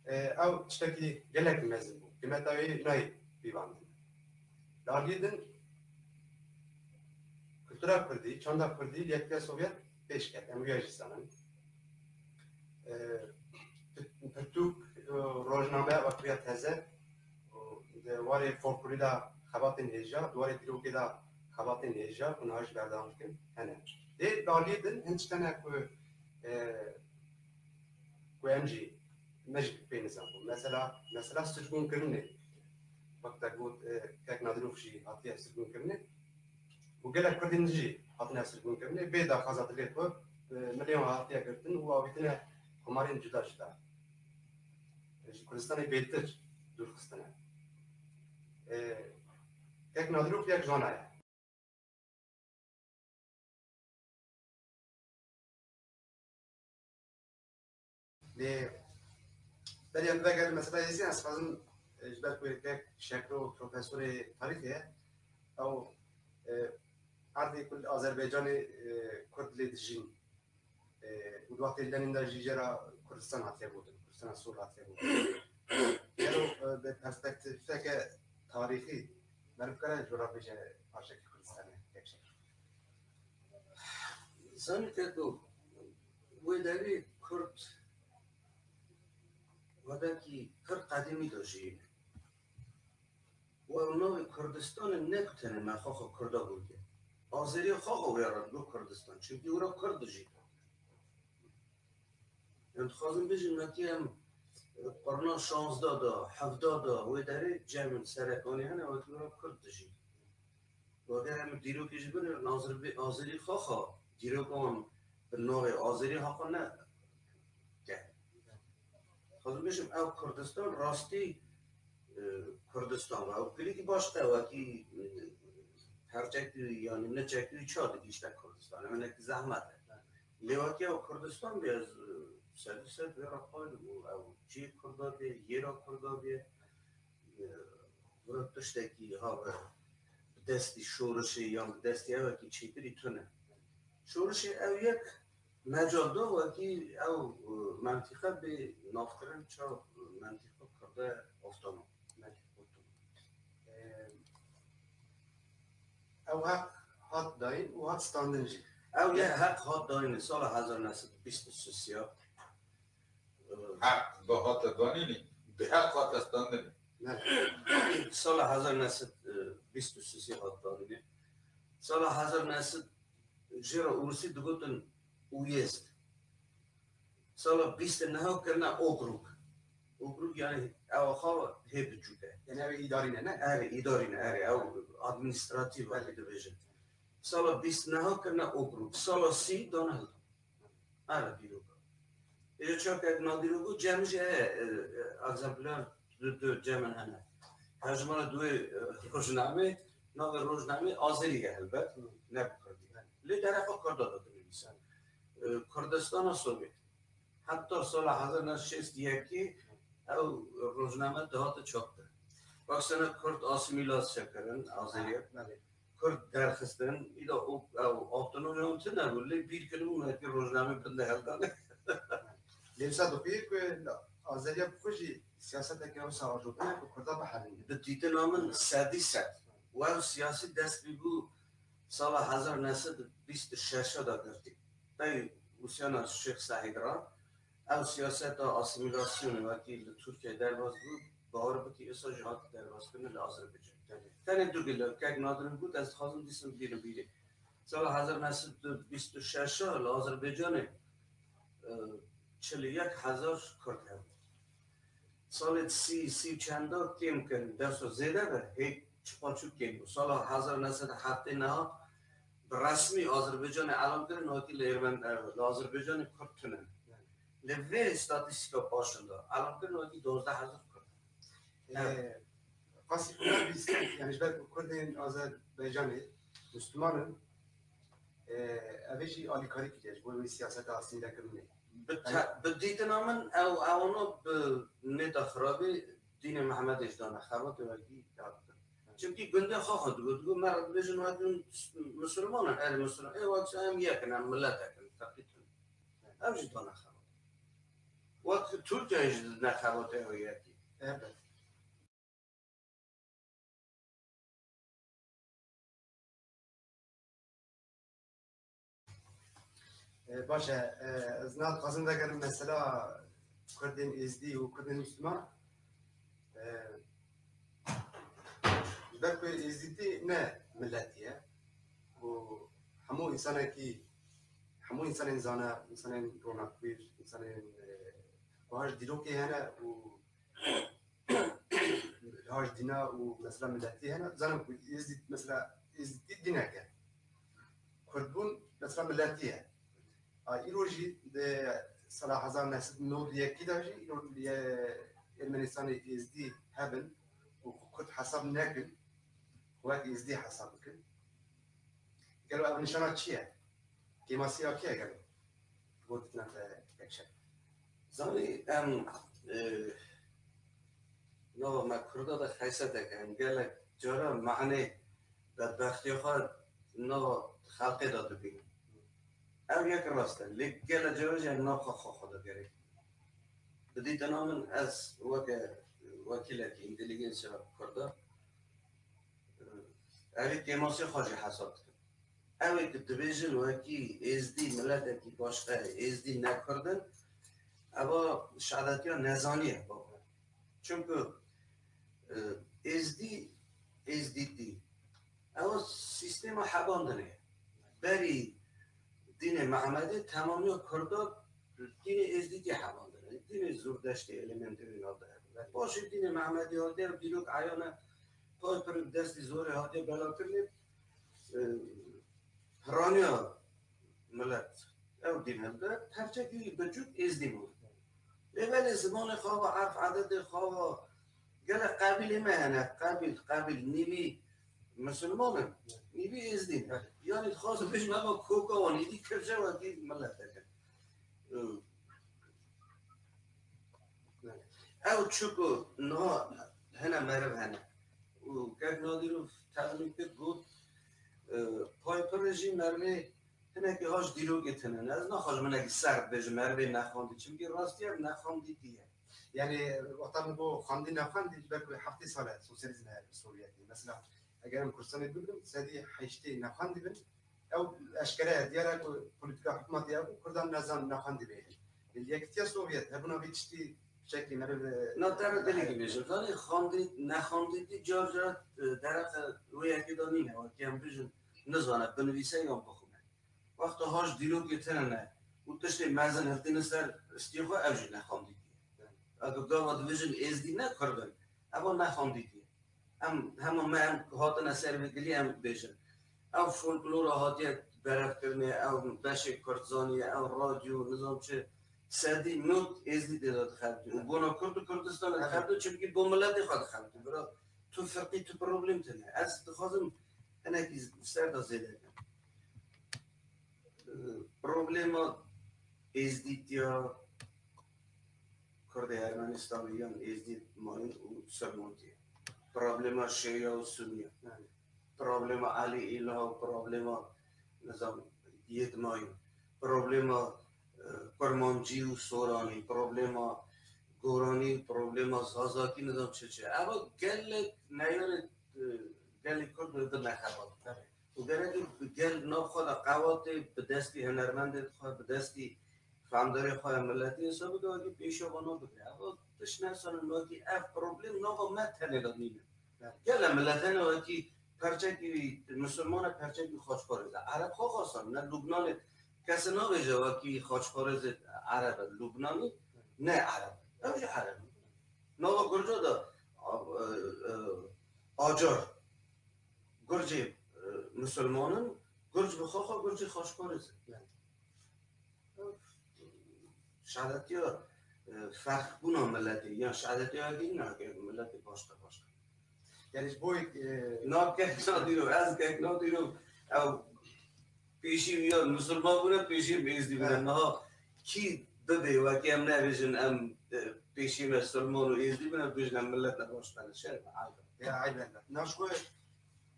E, ew tiştekî gelek mezin bû. Qîmeta wê nayê pîvandin. Li aliyê din kultura kurdî, çanda kurdî li Yekîtiya Sovyet pêş ket. Em wîya jî zanin. E, pir-, pirtûk, e, rojname, wekî ya teze, û di warê folklorî de xebatên hêja, di warê dîrokê de xebatên hêja ku niha jî berdewam dikin, hene. Lê di aliyê din hin tişt hene ku, e, ku em jî, me jî pê nizan bû. Mesela, mesela sirgûnkirinê. Wek te got, e, kek Nadirov jî hatiye sirgûnkirinê. Û gelek Kurdên jî hatine sirgûnkirinê. Bê daxwaza dilê xwe, e, milên wan hatiye girtin û avîtine komarên cuda cuda. E, ji Kurdistanê bêtir dûr xistine. E, kek Nadirov yek ji wana ye. Lê berî em vegerin mesela Êzî, ez xwazim, e, ji ber ku yek Şekro profesorê tarîxê ye, ew, e, erdê ku li Azerbaycanê, e, Kurd lê dijîn, e, û di wextê Lenin de jî jê re Kurdistan hatiye gotin, Kurdistana Sor hatiye gotin. Gelo, e, bi perspektîfeke tarîxî meriv kare ji we re bêje parçekî Kurdistanê, yek Şekro. Zanî te ku wê derê Kurd wekî pir qedîmî de jiyîne. Û ew navê Kurdistanê ne ku tenê me xwe xwe Kurda gotiye. Azeriya xwe xwe wê re digot Kurdistan. Çimkî wira Kurd dijî. Em dixwazin bêjin, wekî em, e, qurna şazdeh de, hevdeh de, wê derê cem in serekanî hene, wekî wira Kurd dijî. Û eger em dîrokê jî binin, Azerî, Azerî xwe xwe, dîroka wan bi navê Azerî heqo ne ke. Dixwazim bêjim, ew Kurdistan rastî, e, Kurdistan ve. Ew kulîkî baş te wekî, e, perçekî, yanî neçekî ça digihîşte Kurdistan. Ew hinekî zehmet e. Lê wekî ew Kurdistan bê, ez, e, sedî sed vê re qayil im û ew cihê Kurda bê, yêra Kurda bê, e, vira tiştekî ha bi, bi destî şorişê yan bi destî ewekî çêtirî tune. Şorişê ew yek mecal da wekî ew, e, mentîqe bê navkirin ça mentîqa Kurda otonom. Mentîqa otonom. E, ew heq hat dayîn û hat standin jî. Ew yek heq hat dayîn sala hezar neh sed bîst û sê ya. Heq bi hate danînê, bi heq hate standinê. Ne. Sala hezar neh sed bîst û sê hat danînê. Sala hezar neh sed jê re Ûrûsî digotin uyezd. Sala bîst û neh kirine okrug. Okrug yani ew xwe hê biçûk e. Yani ew îdarî ne, ne? Erê, îdarî ne, erê. Ew administratîf wekî dibêjin. Sala bîst û neh kirine okrug. Sala sî dane hildan. Erê, dîroka. Ê çav kek Nadîrogo cem jî heye, e, e, egzemplar du, du cem hene. Hejmara duê, e, rojnamê, navê rojnamê Azerî ye helbet, ne bi Kurdî. Lê dereqa Kurda de dinivîse. E, Kurdistana Sovyet. Heta sala hezar neh sed şêst û yekê ew rojname dihate çapkirin. Baksana Kurd asîmîlasye kirin, Azeriya. Belê. Kurd derxistin, îda û ew avtonomiya wan tune bû, lê bîr kiribû wekî rojname bin de heldane. Lê wisa dixuye ku Azeriya bi xwe jî siyaseteke wisa ajotine ku Kurda bihelîne. Bi dîtina min sedî sed. Û ew siyasî dest pê bû sala hezar neh sed û bîst û şeş de girtî. Tey ûsyana Şêx Seîd re, ew siyaseta asîmîlasyonê wekî li Tirkiyeyê derbas bû, bawer bikî êsa jî hate derbaskirinê li Azerbaycanê. Tenê du gile, kek Nadirîn got, ez dixwazim dîsim bînim bîrê. Sala hezar neh sed û bîst û şeş li Azerbaycanê, e, çil û yek hezar Kurd hebû. Salê sî, sî û çenda kêm kirin, dewsa zêde be, hê çiqaçûk kêm bû. Sala hezar neh sed û heftê nehat bi resmî Azerbaycanê elan kirin, wekî li Êrven-, li Azerbaycanê Kurd tune ne. Li vê statîstîka paşin de elan kirin, wekî duwazdeh hezar Kurd. Ee, qasî Kurd bîst, yani ji ber ku Kurdên Azerbaycanê Müslüman in, e, ev ê jî alîkarî kiriye ji bo wê siyaseta asîmîlekirinê. Bi te-, bi dîtina min ew, ewano bi nêta xirabî dînê Mehmedê ji dane xebatê wekî kar bikin. Çimkî gundê xwe xwe digot, digot, me re dibêjin wekî misilman in, erê misilman, ê wekî em yek in, em miletek in, feqîr in. Ew jî dane xebatê. Wek Tirkiyeyê jî didine xebatê ew yekî. Evet. E, baş e, e, ez niha dixwazim vegerim mesela Kurdên Êzdî û Kurdên Misliman. E, ji ber ku Êzdîtî ne miletî ye û hemû însanekî, hemû însanên zana, însanên ronakbîr, însanên, e, ku her ji dîrokê hene û Haj dîna û mesela miletî hene. Zanim ku Êzdî, mesela Êzdîtî dînek e. Kurdbûn mesela miletî ye. A, îro jî di sala hezar neh sed nod û yekî de jî îro li Ermenistanê Êzdî hebin û Kurd hesab nekin, wek Êzdî hesab bikin. Gelo ev nîşana çi ye? Kêmasiya kê ye gelo? Gotina te pêşe. Zanî em, e, nava me Kurda de xesetek em gelek cara manê bedbextiya xwe nava xelkê de dibînin. Ev yek rast e. Lê gelek cara jî em nav xwe xwe xwe de gerek. Bi dîtina min ez weke wekîlekî înteligensiya Kurda, e, evê kêmasê xwe jî hesab dikim. Ew ê ku dibêjin wekî Êzdî miletekî başqe ye, Êzdî ne Kurd in, eva şadetiya nezanî ye, baba. Çimku, e, Êzdî, Êzdîtî, ew sîstema hebandinê ye. Berî dînê Mehmedê temamiya Kurda dînê Êzdîtî hebandine. Dînê Zûrdeştê elementê wê nav de hebû. Paşê dînê Mehmedê hatiye, dîrok eyan e, pay pir destî zorê hatiye belakirinê. E, piraniya milet ew dîn hilde, perçekî biçûk Êzdî bû. Lê belê zimanê xwe ve, erf edetê xwe ve, gelek qebîlê me hene, qebîl, qebîl, nîvî misilman in, nîvî Êzdî ne. Yanî dixwazim bêjim, eva koka wan êdî kirje wekî miletek in. Ew çi ku niha hene meriv hene û kek Nadîrov texmîn kir, got, e, pay pir jî merivê hinekî haş dîrokê tune ne. Ez naxwazim hinekî sert bêjim, merivê nexwendî. Çimkî rastî ev nexwendîtî ye. Yani, wexta min got xwendî nexwendî, ji ber ku heftê sal e sosyalîzm heye li Sovyetê. Mesela, eger em Kurdistanê bigirin, sedî heştê nexwendî bin, ew eşkere ye, diyar e ku polîtîka hikûmetê ye ku Kurdan nezan nexwendî bêjin. Li Yekîtiya Sovyet hebûna vî tiştî piçekî meriv, e, Na te re gelekî bêjim. Zanî xwendî, nexwendîtî car car, e, dereqe wê yekê de nîne, wekî em bijin, nizane, binivîse yan bixwîne. Wexta haş dîrokê tune ne û tiştê mezin hiltîne ser stiyê xwe, ew jî nexwendîtî ye. Eger gava dibêjin Êzdî ne Kurd in, eva nexwendîtî ye. Em hema me em hatine ser vê gilî em bêjin. Ev folklora hatiye berevkirinê, ew beşê Kurdzanî ye, ew radyo, nizam çi, sedî nod Êzdî tê de dixebitî. Û bona Kurd û Kurdistanê dixebitî, çimkî bo miletê xwe dixebitî. Bira tu firqî, tu problem tune. Ez dixwazim hinekî ser de zêde kim. Problema Êzdîtiya Kurdê Ermenistanê yan Êzdî mayîn û Silmantî ye. Problema Şîya û Sunî ye. Problema Elî Îlah û problema, nizam, Yêdmayî. Problema, e, Kurmancî û Soranî. Problema Goranî, problema Zazakî, nizam çi çi. Eva gelek neyarê, e, gelê Kurd bi nexebat. Û gerek gel nav xwe de qewatê bi destî hunermendê xwe, bi destî fehmdarê xwe ya miletî hesab bike, wekî pêşiya vana bigire. Ev tişt nesanin, wekî ev problem nava me tenê de nîne. Gele milet hene wekî perçekî misilman e, perçekî xaçparêz e. Ereb xwe xasan, ne Lubnanê kesê nabêje wekî xaçparêzê Ereb e, Lubnanî ne Ereb e. Ew jî Ereb e. Nava Gurca de, a, e, e, acar. Gurcê, e, misilman in, Gurc bi xwe xwe Gurcê xaçparêz in. Şadetiya, e, ferqbûna miletê, yan şadetiya yekî nake, miletê başqa başqa. Yani ji bo, e, Na kek Nadîrov, ez kek Nadîrov, ew Pêşî ya misilman bûne, pêşî em êzdî bûne. Evet. Niha kî bibê, wekî em nebêjin em, e, pêşî me silman û êzdî bûne, bêjin em millet ne baş bene. Şerm e, ayb e. Ya, ayb e. Naşko,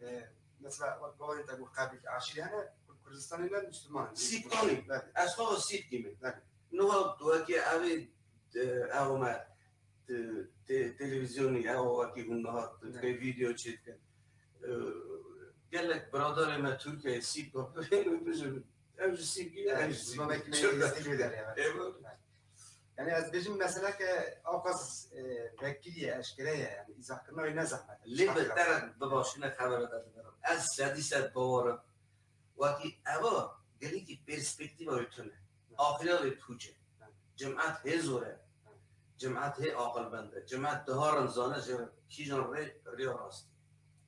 e, mesela, wek bawerê te got, qebîl, aşîrî hene, Kur-, Kurdistanê ne misilman in. Sîpkanî. Evet. Ez xwe Sîpkî me. Evet. Niha wekî ew ê, e, ew me, te-, te-, televîzyonî, ew wekî hûn niha Evet. pê vîdeo çêdikin. E, gelek biradarê me Tirkiyeyê Sîpka bibêjin, ew ji Sîpkî ne, Evet, ew ji Sîpkî. Zimanekî me Çi be? Êzdî jê derê, evet. Ê, bu- Yani ez bêjim, meseleke ewqas, e, vekirî ye, eşkere ye, yani îzahkirina wê ne zehmet e. Lê bi te re bi başî ne xebera te dibirim. Ez sedî sed bawer im. Wekî eva gelekî perspektîfa wê tune. Axiriya wê pûç e. Cimet hê zor e. Cimet hê aqilmend e. Cimet diharin zane ji kîjan rê, rêya rastî.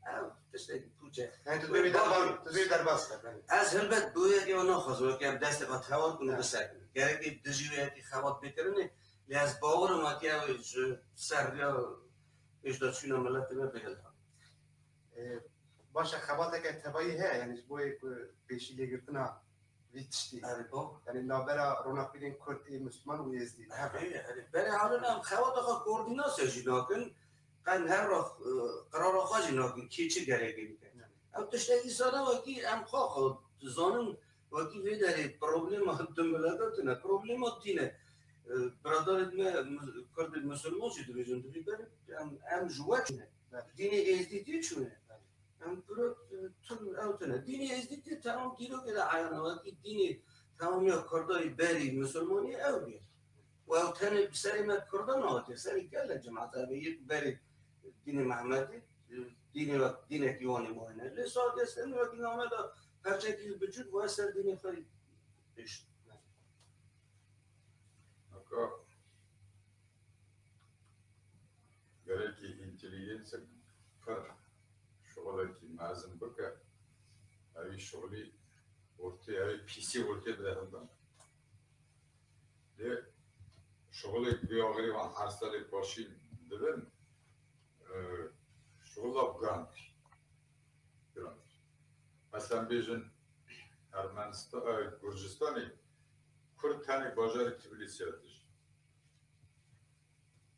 Ev tiştekî pûç e. Yani tu dibê derbas, tu dibê derbas be, belê. Ez helbet bi wê yekê naxwazim, wekî em destê xwe tewar kin û Evet. bisekinin. Gerekê dijî wê yekê xebat bê kirinê, lê ez bawer im wekî ew ê ji ser rêya pêşdaçûna miletê me bihilda. E, baş e, xebateke tevayî heye, yani ji bo yê ku pêşî lêgirtina vî tiştî. Erê, bo? Yani navbera ronakbîrên Kurd ê Misliman û Êzdî. Erê, erê. Berê halin em xewata xwe koordînasya jî nakin, qen her ra, e, qirara xwe jî nakin, kê çi gerekê bike. Yani. Ew tiştekî sade wekî em xwe xwe dizanin, wekî vê derê problema du mileta tune, problema dîn e. E, biradarê me, Kurd û Misliman jî dibêjin, dibî berê em, em ji we çûne. Evet. Dînê Êzdî dî çûne. Evet. Em piro, e, tu ew tune. Dînê Êzdîtî temam dîrokê de eyan e, wekî dînê temamiya Kurdayê berî Misilmanî ew bûye. Û ew tenê bi serê me Kurdan nehatiye, serê gelek cemata ev ê yek berê dînê Mehmetî, e, dînê wek, dînekî wan ê mayîne. Lê saetiya sitênê wekî name de perçekî biçûk bûye ser dînê xwe pêş. Aka, Gerekî întîlîgênsek pir şixulekî mezin bike, evî şixulî ortê, evî pîsê ortê bide hildan. Lê şixulek vê axirî van her serê paşîn dibin, e, şixula giran. Giran. Mesela bêjin Ermenistan, e, Gurcistanê Kurd tenê bajarê Tbilîsiyê dijî.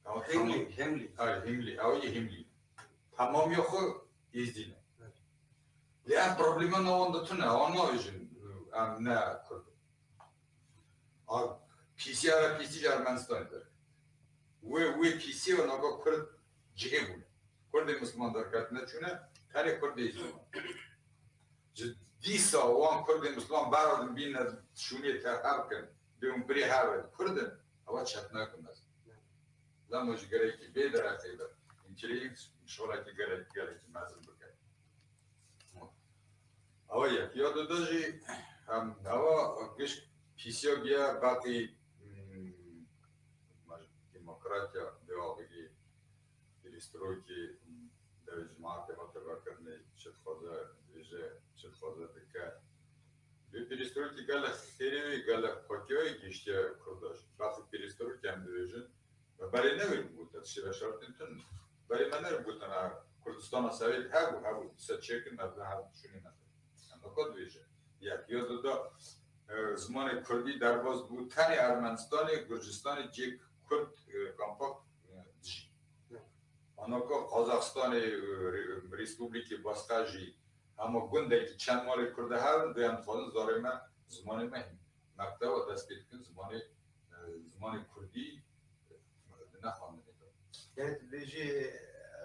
Ew Himlî, tamam. Himlî. Ay, Himlî, ew yê Himlî. Tamamiya xwe Êzdî ne. Evet. Lê ev problema ne wan de tune, wan nabêjin, em ne Kurd in. A, pîsiya re pîsî ji Ermenistanê derket. Wê, wê pîsiyê ve nava Kurd cihê bûne. Kurdê Misliman derketine çûne, tenê Kurdê Êzdî wan. Ji dîsa wan Kurdê Misliman beradin bîne şûnê te hev kin, bê hûn birê hev in, Kurd in, ewa çetnayeke mezin. Lema ji gerekî vê derexê be, întîlîgênk şixulekî gelek, gelekî mezin bike. Ewa yek. Ya duda jî, em, ewa giş pîsiya giya beqî, hmm, demokratiya vê axirî, pîrîstrokî, hmm, devê cemaetê hate vekirinê, çi dixwaze dibêje, çi dixwaze dike. Vê pîrîstrokî gelek xêrê wê, gelek xwetiyayê gihiştiye Kurda jî. Beqî pîrîstrokî em dibêjin, Me berê ne wê gotin, tiştê veşartên tune. Berê me ne gotin, ha, Kurdistana Sewêt hebû, hebû, dîsa çêkin, me bi her şûnê me. Em weka dibêje. Yek, ya duda, e, zimanê Kurdî derbas bû, tenê Ermenistanê, Gurcistanê cêk Kurd, e, kampak, e, dijî. Anaka Qazaxistanê, e, re-, Respublikê Basqa jî, hema gundekî çend malê Kurda hev in, dê em dixwazin zarê me, zimanê me hîn. Mekteba dest pê dikin, zimanê, e, zimanê Kurdî, Di nexwendinê de. Yani tu dibêjî,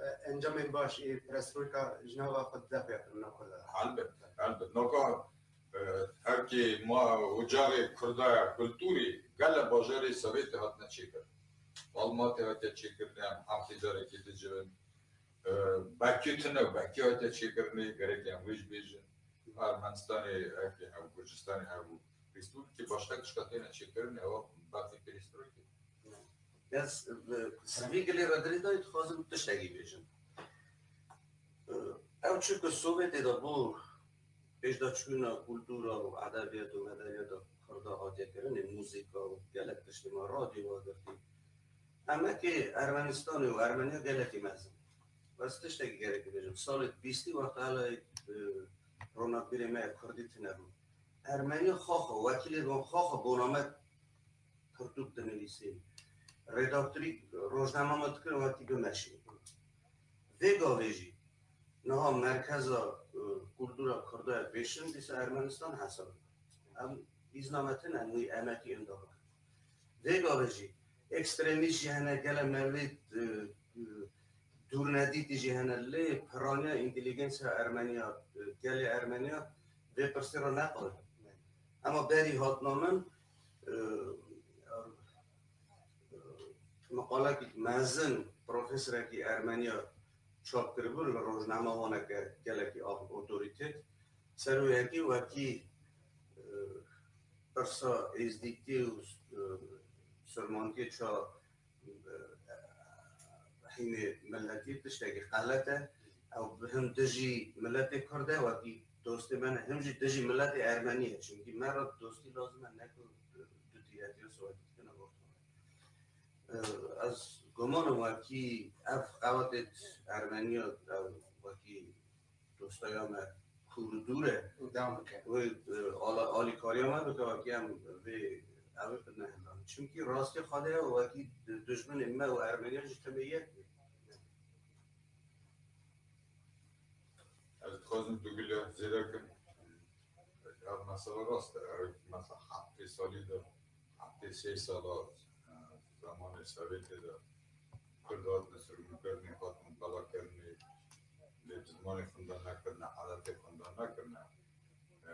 e, encamên baş ê perestroyka ji nava xwe dide xuya kirina Kurda. Helbet, helbet. Noka, e, hevkê ma ocağê Kurda ya kulturî gele bajarê Sovêtê hatine çêkirin. Malmatê hatiye çêkirinê, em heftê carekê dicivin. E, belkî tune, belkî hatiye çêkirinê, gerek em wê jî bêjin. Ermenistanê hevkê hev, Gurcistanê hev û Respublikê başka tişka têne çêkirinê, ewa belkî perestroyke. Ez, e, sivî gilê re dirê dayî dixwazim tiştekî bêjim. E, ew çi ku Sovêtê de bû, pêşdaçûna kultura û edebiyat û medebiyata Kurda hatiye kirinê, muzîka û gelek tiştê me, radyo ve girtî. Em wekî Ermenistanê û Ermeniya gelekî mezin. Ez tiştekî gerekî bêjim. Salê bîstî wexta hela, e, ronakbîrê me ya Kurdî tune bû. Ermeniya xaxa, wekîlê van xaxa bona me pirtûk dinivîsê. Redaktorî rojname me dikirin wekî bimeşî. Vê gavê jî niha merkeza, e, kultura kurda ye pêşin dîsa Ermenistan hesab. Em îzna me tine em wî emetî inda bikin. Vê gavê jî ekstremîst jî hene, gele merivê, e, e, dûrnedîtî jî hene, lê piraniya înteligensiya Ermeniya, e, gelê Ermeniya vê pirsê re neqal. Ema berî hatina min, e, e, meqalekî mezin profesorekî Ermeniya çap kiribû li rojnamevaneke gelekî av-, otorîtet. Ser wê yekê wekî, e, pirsa êzdîtî û, e, surmantiyê ça, e, hînê miletî tiştekî xelet e. Ew bi him dijî miletê Kurd e, wekî dostê me ne, him jî dijî miletê Ermenî ye. Çimkî me re dostî lazim e, ne ku du dîletiya Sowetî dikine ortaye. E, ez guman im wekî ev xewetê Ermeniya, ev wekî dostaya me kûr û dûr e. Û devam bike. Wê, e, ala-, alîkariya me bike, wekî em vê, ev ê bidine hildan. Çimkî rastî Xwedê ye, wekî di-, dijminê me û Ermeniya jî temê yek bê. Ez dixwazim du gule zêde kim. Ev mesela rast e. Ev mesela heftê salî de, heftê sê sala, e, zamanê Sowêtê de Kurd hatine sirgûnkirinê, hatin qalakirinê, lê bi zimanê xwe de nekirine, eletê xwe de nekirine. E,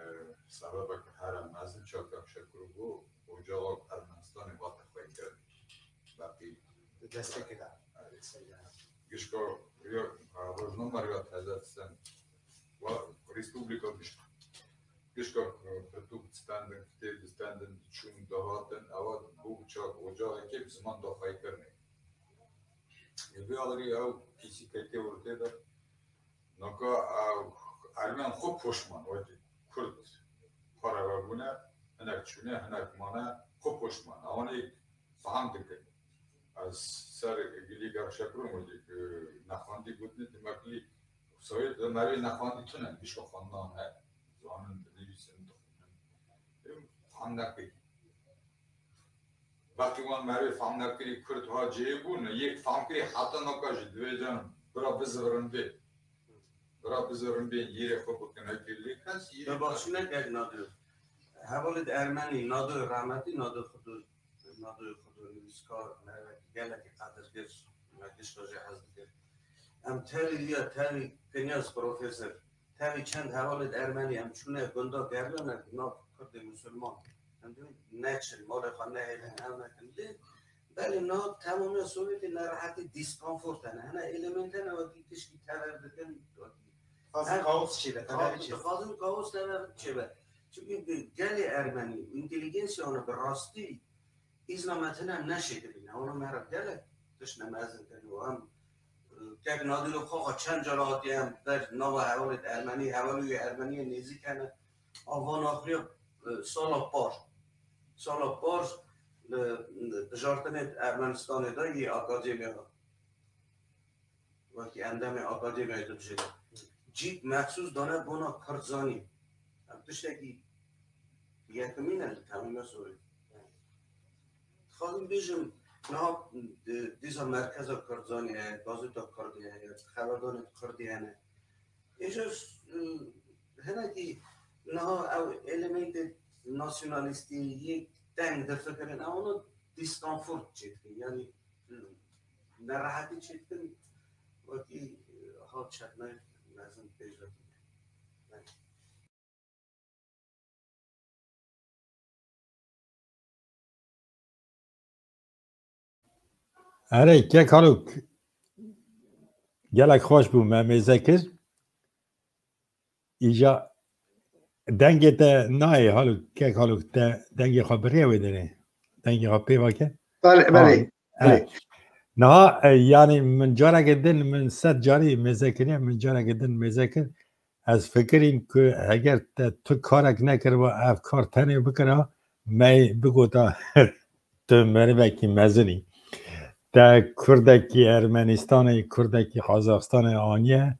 sebebeke here mezin çakiya Şekur bû, ocaxa Ermenistanê hate xweykirin. Beqî. Di destekê de. Gişka, ya, rojname ya teze disen. Wa, Respublika gişka. Gişka, e, pirtûk distendin, kitêb distendin, diçûn, dihatin, ewa bû çak ocaxekê bi ziman de xweykirinê. Li vê alî ew pîsîketê ortê de Naka, ew, Ermen xwe poşman, wekî Kurd xwe re vebûne, hinek çûne, hinek mane, xwe poşman. Ewanê feham dikin. Ez ser gilî gevşe kirim, wekî, e, nexwendî gotinê, demek lî Sowêt de merivê nexwendî tune, gişka xwendan heye. Zanin, dinivîsin, dixwînin. Em feham nekirî. Belkî wan merivê fam nekirî Kurd ha cihê bûn, yek fam kirî heta naka jî divê can bira bizivirin bê. Bira bizivirin bê, yêrê xwe bikin, hekî lê kes yêrê Te xwe baxşî neke Nadir. Hevalê de Ermenî, Nadir rahmetî, Nadir Xudo, Nadir Xudo nivîskar, merivekî gelekî qedirgir, me gişka jê hez dikir. Em tevî ya, tevî Kinyas profesor, tevî çend hevalê de Ermenî em çûne gunda geriyane nav Kurdê Musulman. Em dibên neçin, malê xwe nehêlin, ew nekin. Lê belê nav temamiya Sovyetê nerehetî, diskonfort hene. Hene elementene wekî tişkî tever dikin, wekî Dixwazin Ev- kaos çêbe, Ka- tevahî çêbe. Dixwazin kaos tever çêbe. Çünkü gelê Ermenî, înteligensiya wan bi rastî îzna me tine neşêdibîne. Wana me re gelek tişt ne mezin kirin û em, e, kek Nadîro xwe xwe çend cara hatiye em ber nava hevalê Ermenî, hevalûyê Ermeniyê nêzîk hene. Avan axiriya, e, sala par. Sala par li, li bijartinê Ermenistanê de yê akademiya wekî endamê akademiyayê dibijêre. Cîk mexsûs dane bona Kurdzanî. Ev tiştekî yekemîn e li temamiya Sûriyê. Dixwazim bêjim, niha di-, dîsa merkeza Kurdzanî heye, gazeta Kurdî heye, xeberdanê Kurdî hene. Êjar, e, hinekî niha ew elementê nasyonalîstî yê teng difikirin, ew ona diskonfort çêdikin. Yanî, e, nerehetî çêdikin, wekî, e, hat çekmek mezin pêş ve. Erê, kek Haluk, gelek xweş bû, me mêze kir. Îja dengê te nayê Haluk, kek Haluk, te dengê xwe bi rê wê derê. Dengê xwe pê vake. Belê, belê, Ha, belê. e, Niha, e, yanî min careke din, min sed carî mêze kiriye, min careke din mêze kir. Ez fikirîm ku heger te tu karek nekiriba, ev kar tenê bikira, me bigota tu merivekî mezin î. Te kurdekî Ermenistanê, kurdekî Qazaxistanê aniye,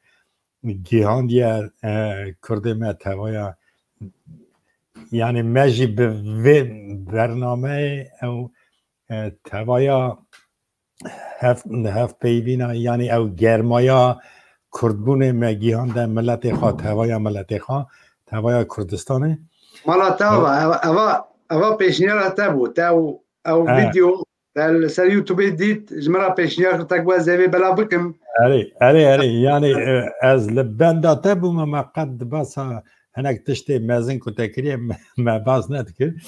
gihandiye, e, kurdê me tevaya Yani me jî bi vê bernameyê ew, e, tevaya hev-, hevpeyvîna, yani ew germaya Kurdbûnê me gihande miletê xwe, tevaya miletê xwe, tevaya Kurdistanê. Mala te ava, eva, eva, eva pêşniyara te bû. Te ew, ew E. Vîdeo, te li ser YouTubeê dît, ji min re pêşniyar kir, te got ez ê vê belav bikim. Erê, erê, erê. Yani, e, ez li benda te bûme, me qet di basa hinek tiştê mezin ku te kiriye me, me bas nedikir.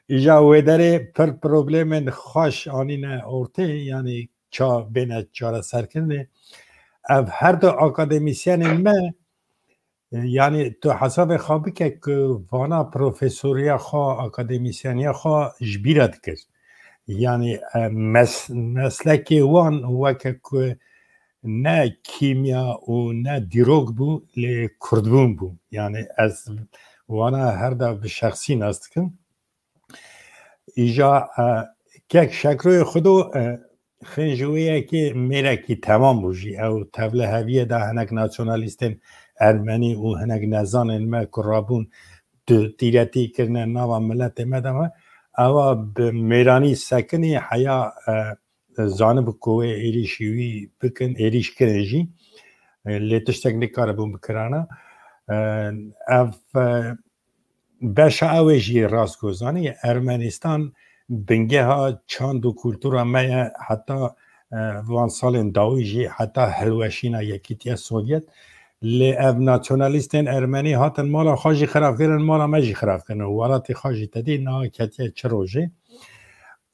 Îja wê derê pir problemên xweş anîne ortê, yani ça bêne çareserkirinê. Ev her du akademîsyenên me, e, yani tu hesabê xwe bike ku vana profesoriya xwe, akademîsyeniya xwe ji bîra dikir. Yani, e, mes-, meslekê wan weke ku ne kîmya û ne dîrok bû, lê kurdbûn bû. Yani ez wana her da bi şexsî nas dikim. Îja, e, kek Şekroyê Xudo, e, xênjî wê yekê mêrekî temam bû jî. Ew tevliheviyê de hinek nasyonalîstên ermenî û hinek nezanên me ku rabûn tu-, tîretî kirine nava miletê me de me, ewa bi mêranî sekinî heya, e, zanibû ku wê êrîşî wî bikin, êrîş kirin jî. E, lê tiştek nikaribûn bikirana. E, ev, e, beşa ew ê jî rast ku zanî, Ermenistan bingeha çand û kultura me ye, heta, e, van salên dawî jî, heta hilweşîna Yekîtiya Sovyet. Lê ev nasyonalîstên ermenî hatin mala xwe jî xirab kirin, mala me jî xirab kirin. Welatê xwe jî te dî niha ketiye çi rojê.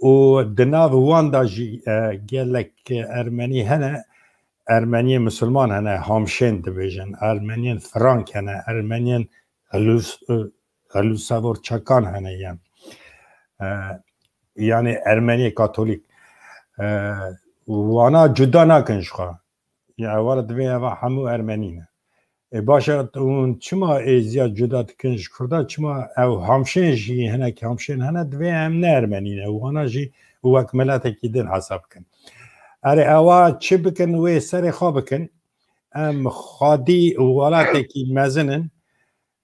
Û di nav wan de jî, e, gelek ermenî hene, ermeniyên misilman hene, hamşên dibêjin, ermeniyên frank hene, ermeniyên Xelûs-, e, Xelûsevor Çakan hene, yan, e, yani ermeniyê katolîk. E, wana cuda nakin ji xwe. Ya, ewara divê eva hemû ermenî ne. E, baş e, hûn çima êziya cuda dikin ji Kurda? Çima ew hamşên jî, hinek hamşên hene, divê em ne ermenî ne. Wana jî wek miletekî din hesab bikin. Erê, ewa çi bikin, wê serê xwe bikin. Em xwedî welatekî mezin in.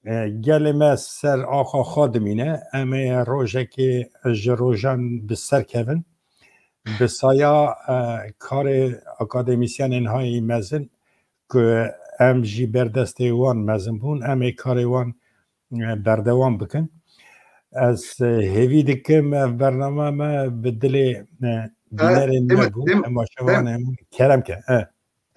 E, gelê me ser axa xwe dimîne. Em ê rojekê ji rojan bi ser kevin. Bi saya, e, karê akademîsyenên hayî mezin ku em jî berdestê wan mezin bûn, em ê karê wan, e, berdewam bikin. Ez, e, hêvî dikim ev bername me bi dilê, e, bînerên me bû, temaşevanên min kerem ke. E.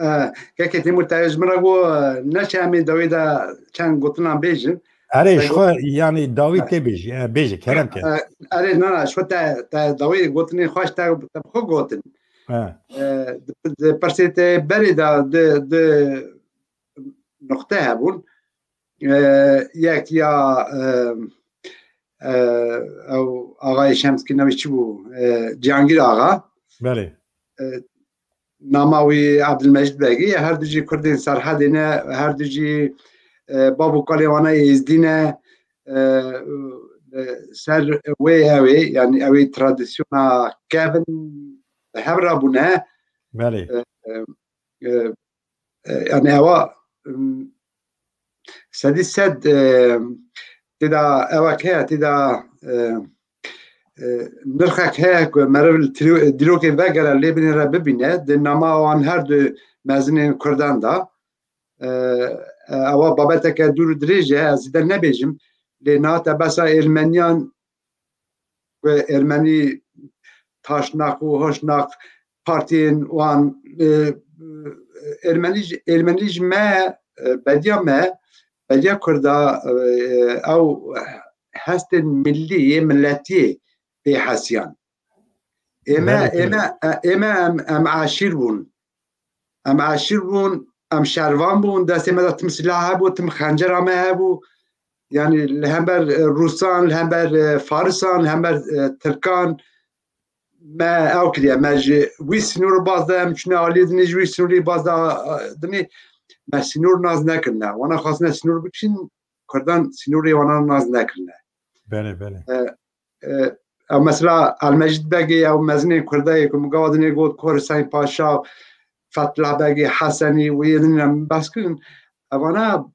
E, kekê Tîmur, te ji min re got, e, neçe em ê dawî de çend gotinan bêjin. Erê, ji xwe, yanî dawî tê bêjî, e, bêje, kerem ke. E, erê, na, na, ji xwe te, te dawî gotinên xweş te, te bi xwe gotin. E, di, di pirsê te berê de di, di nuqte hebûn. E, yek ya, e, e, ew axayê Şemskî navê çi bû? E, Cihangîr Axa. Belê. E, nama wî Abdülmecid Begî ye. Her du jî Kurdên Serhedê ne, her du jî, e, bab û kalê wana Êzdî ne. E, e, ser wê ew ê, yani ew ê tradisyona kevin bi hev rabûne. Belê. E, e, e, e, yani ewa, m, sedî sed, e, têda ewek heye, têda, e, e, nirxek heye ku meriv li tiro-, dîrokê vegere lê binêre bibîne, di nama wan her du mezinên Kurdan de. E, e, ewa babeteke dûr û dirêj e, ez zêde nebêjim, lê niha te behsa Ermeniyan ku Ermenî Taşnak û Hoşnak partiyên wan, e, Ermenî ji, Ermenî ji me, e, bediya me, bediya Kurda, e, ew hestên millî yê milletiyê pê hesiyan. Ê me, Belê, ê me, ê me em, em eşîr bûn. Em eşîr bûn, em şervan bûn, destê me de tim silah hebû, tim xencera me hebû. Yani li hember, e, Rûsan, li hember, e, Farisan, li hember, e, Tirkan me ew kiriye. Me ji wî sînorê baz de, em çûne aliyê dinê ji wî sînorê baz de, e, dinê. Me sînor nas nekirine. Wana xwestine sînor bikişîn, Kurdan sînorê wana nas nekirine. Belê, belê. E, e, ew mesela Elmecid Begê, ew mezinên Kurda ye ku min gava dinê got, Kor Hüseyin Paşa, Fethullah Begê, Hesenî û yê din em behs kirin. Evana,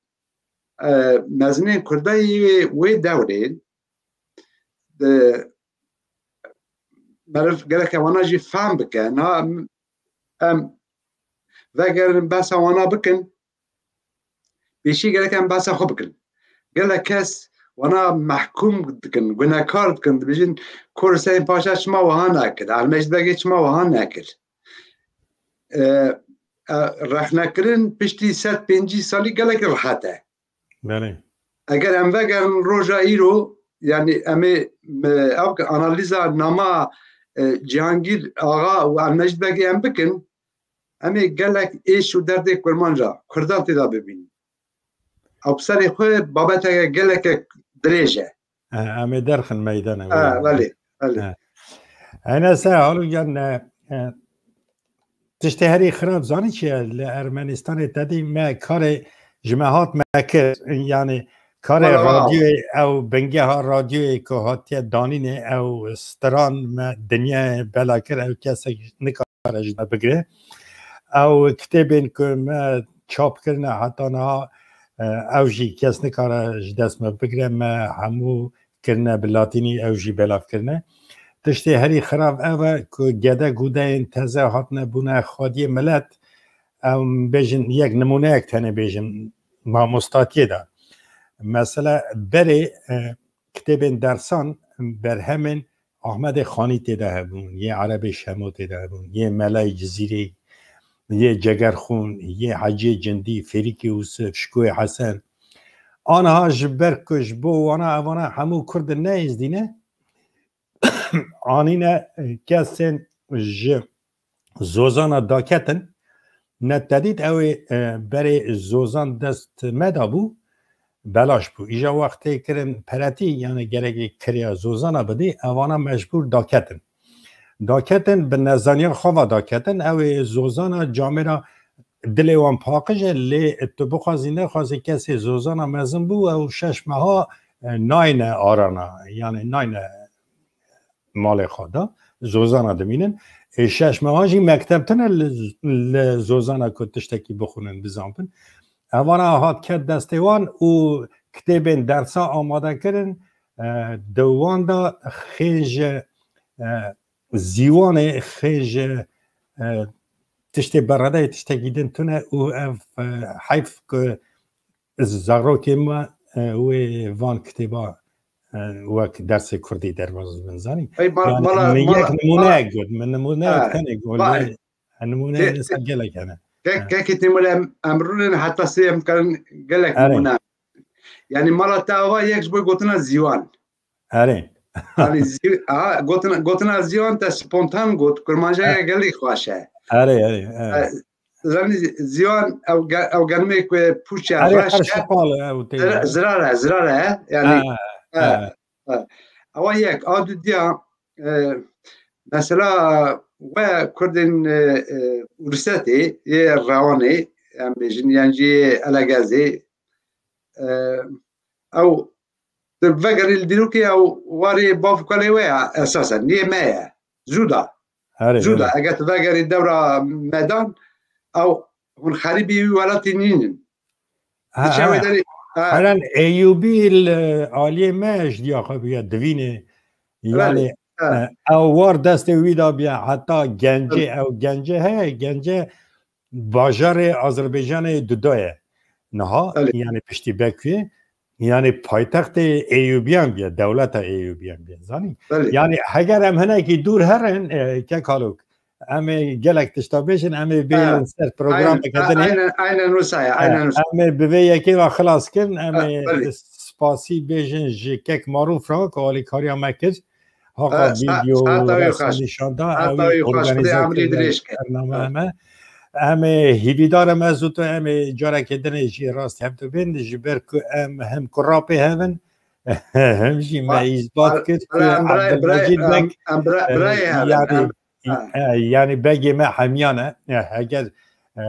e, mezinên Kurda yê wê dewrê, e, meriv gereke wana jî fehm bike. Na em vegerin behsa wana bikin, pêşî gerek em behsa xwe bikin. Gelek kes wana mehkûm dikin, gunekar dikin, dibêjin Kor Huseyîn Paşa çima wiha nekir, Elmecîd Begê çima wiha nekir. E, e, rexnekirin piştî sed pêncî salî gelek rehet e. Belê. Eger em vegerin roja îro, yanî em ê, me, ew analîza nama, e, Cihangîr Axa û Elmecîd Begê em bikin, em ê gelek êş û derdê Kurmanca, Kurdan tê de bibînin. Ew bi serê xwe babeteke geleke dirêj e. E, em ê derxin meydane. E, belê, belê. E. Enese, halo gel, e, e, tiştê herî xirab zanî çi ye? Li Ermenistanê te dî me karê ji me hat me kir. Yanî karê Wala, wala. radyoyê, ew bingeha radyoyê ku hatiye danînê, ew stiran me dinyayê bela kir, ew kesek nikare ji me bigire. Ew kitêbên ku me çap kirine heta niha, e, ew jî kes nikare ji dest me bigire, me hemû kirine bi latînî, ew jî belav kirine. Tiştê herî xirab ev e ku gede gudeyên teze hatine bûne xwediyê milet. Em bêjin, yek nimûneyek tenê bêjin, mamostatiyê de. Mesela berê, e, kitêbên dersan, berhemên Ahmedê Xanî tê de hebûn, yê Erebê Şemo tê de hebûn, yê Melayê Cizîrê, yê Cegerxûn, yê Heciyê Cindî, Fêrîkê Ûsif, Şikoyê Hesen. Aniha ji ber ku ji bo wana evana hemû Kurd in ne Êzdî ne, anîne, e, kesên ji Zozana daketin, ne te dît ew ê, e, berê Zozan dest me de bû, belaş bû. Îja wextê kirin peretî, yani gerekê kiriya Zozana bidî, evana mecbûr daketin. Daketin, bi nezaniya xwe ve daketin, ew ê Zozana camêra dilê wan paqij e, lê tu bixwazî nexwazî kesê Zozana mezin bû, ew şeş meha, e, nayne arana, yani nayne malê xwe de, Zozana dimînin. Ê şeş meha jî mekteb tune li, li Zozana ku tiştekî bixwînin, bizanbin. Evana hat ket destê wan û kitêbên dersa amade kirin, e, di wan de xêj, e, zîwanê xêj, e, tiştê beredayê tiştekî din tune û ev, e, heyf ku zarokê me, e, wê van kitêba, e, wek dersê kurdî derbas bin, zanî. Ey, ma-, Yani, mala, min mala, yek nimûneyek mala. got, min nimûneyek Ha, tenê got, ba-, lê nimûneyek te-, dîsa te-, gelek hene. Ke-, Ha. kekê Têmûr em, em rûnin heta sê em karin gelek Erê. nimûne. Yani mala te ava yek ji bo gotina zîwan. Erê. Yani zî-, aha, gotina, gotina zîwan te spontan got, kurmancaya E- gelî xweş e. Erê, erê, erê. E, Zanî zîwan ew ge-, ew genimê ku pûçe Erê, reş e. Qerşiqal e ew tê. Zira-, zirar e, zirar e, yani, Ha, e, ha. e. Ewa yek, a dudiya, e, mesela we Kurdên, e, e, Ûrsetê, yê Rewanê, em bêjin, yan jî yê Elegezê, e, ew tu vegerî li dîrokê ew warê bav û kalê we ye esasen, niyê me ye. Zû da. Herê, Zû da. herê. Eger tu vegerî dewra medan, ew hûn xerîbî wî welatî nînin. Ha, Diçe ha. wê derê, ha. Heren Eyûbî li aliyê me ji diya xwe bûye divînê. Belê, Yani, ha. e, ew war destê wî da bûye heta gencê, Belê. ew gencê heye, gencê bajarê Azerbaycanê duda ye. Niha, Belê. yani piştî Bekuyê, yani paytextê Eyûbiyan bûye, dewleta Eyûbiyan bûye, zanî? Belê. Yani heger em hinekî dûr herin, e, kek Halok, em ê gelek tişta bêjin, em ê bêjin Ha. ser programeke Aynen, dinê. aynen, aynen wisa ye, E, aynen wisa. Em ê bi vê yekê ve xilas kin, em Ha, ê belê. spasî bêjin ji kek Marûf re, ku alîkariya me kir. Haqa Ha, sa-, video saeta û wê resmî xweş. nîşan da, Saeta ew ê wê xweş. Xwedê organize emrê kirine dirêj ke. bername Ha. me. Em ê hîvîdar im ez û tu, em ê carekê dinê jî rast hev dibin, ji ber ku em hem kurapê hev in, hem jî me Ba-, îsbat ba-, kir ku bira-, em bira-, bira-, Abdulmecîd em, Beg, em bira-, e, birayê hev in, yanî, em, ha. e, yanî begê me hemiyan e. E, heger, e,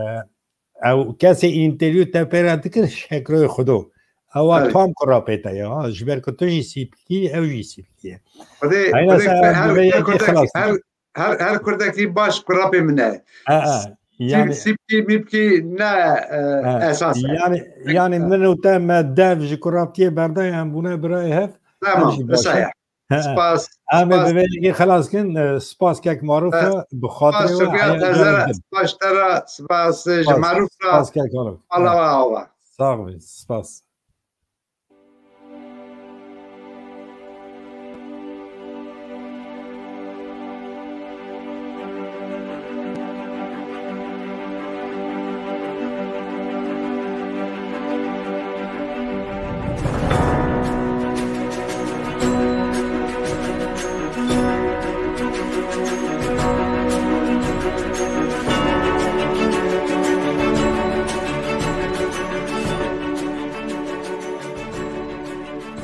ew kesê întervîw te pê re dikir, şekroyê Xudo. Ewa Belê. tam kurapê te ya. Ji ber ku tu jî sîpikî, ew jî sîpikî ye. Xwedê, Heyna Xwedê se her, bi vê her yekê kurdek, xilas her, dike. her, her kurdekî baş kurapê min e. E, e. Sîp-, Yani, sîpkî, mîpkî ne, e, e, esas e. yani, yani min û te me dev ji kuraptiyê berdayê em bûne birayê hev, Tamam, em jî baş wisa in. ye. Spas. Em ê bi vê yekê xelas kin. Spas kek Maruf e, bi xatirê we. Spas, spas ji te re, spas ji Maruf re. Spas kek Maruf. Allah Allah. Sağ olun. Spas.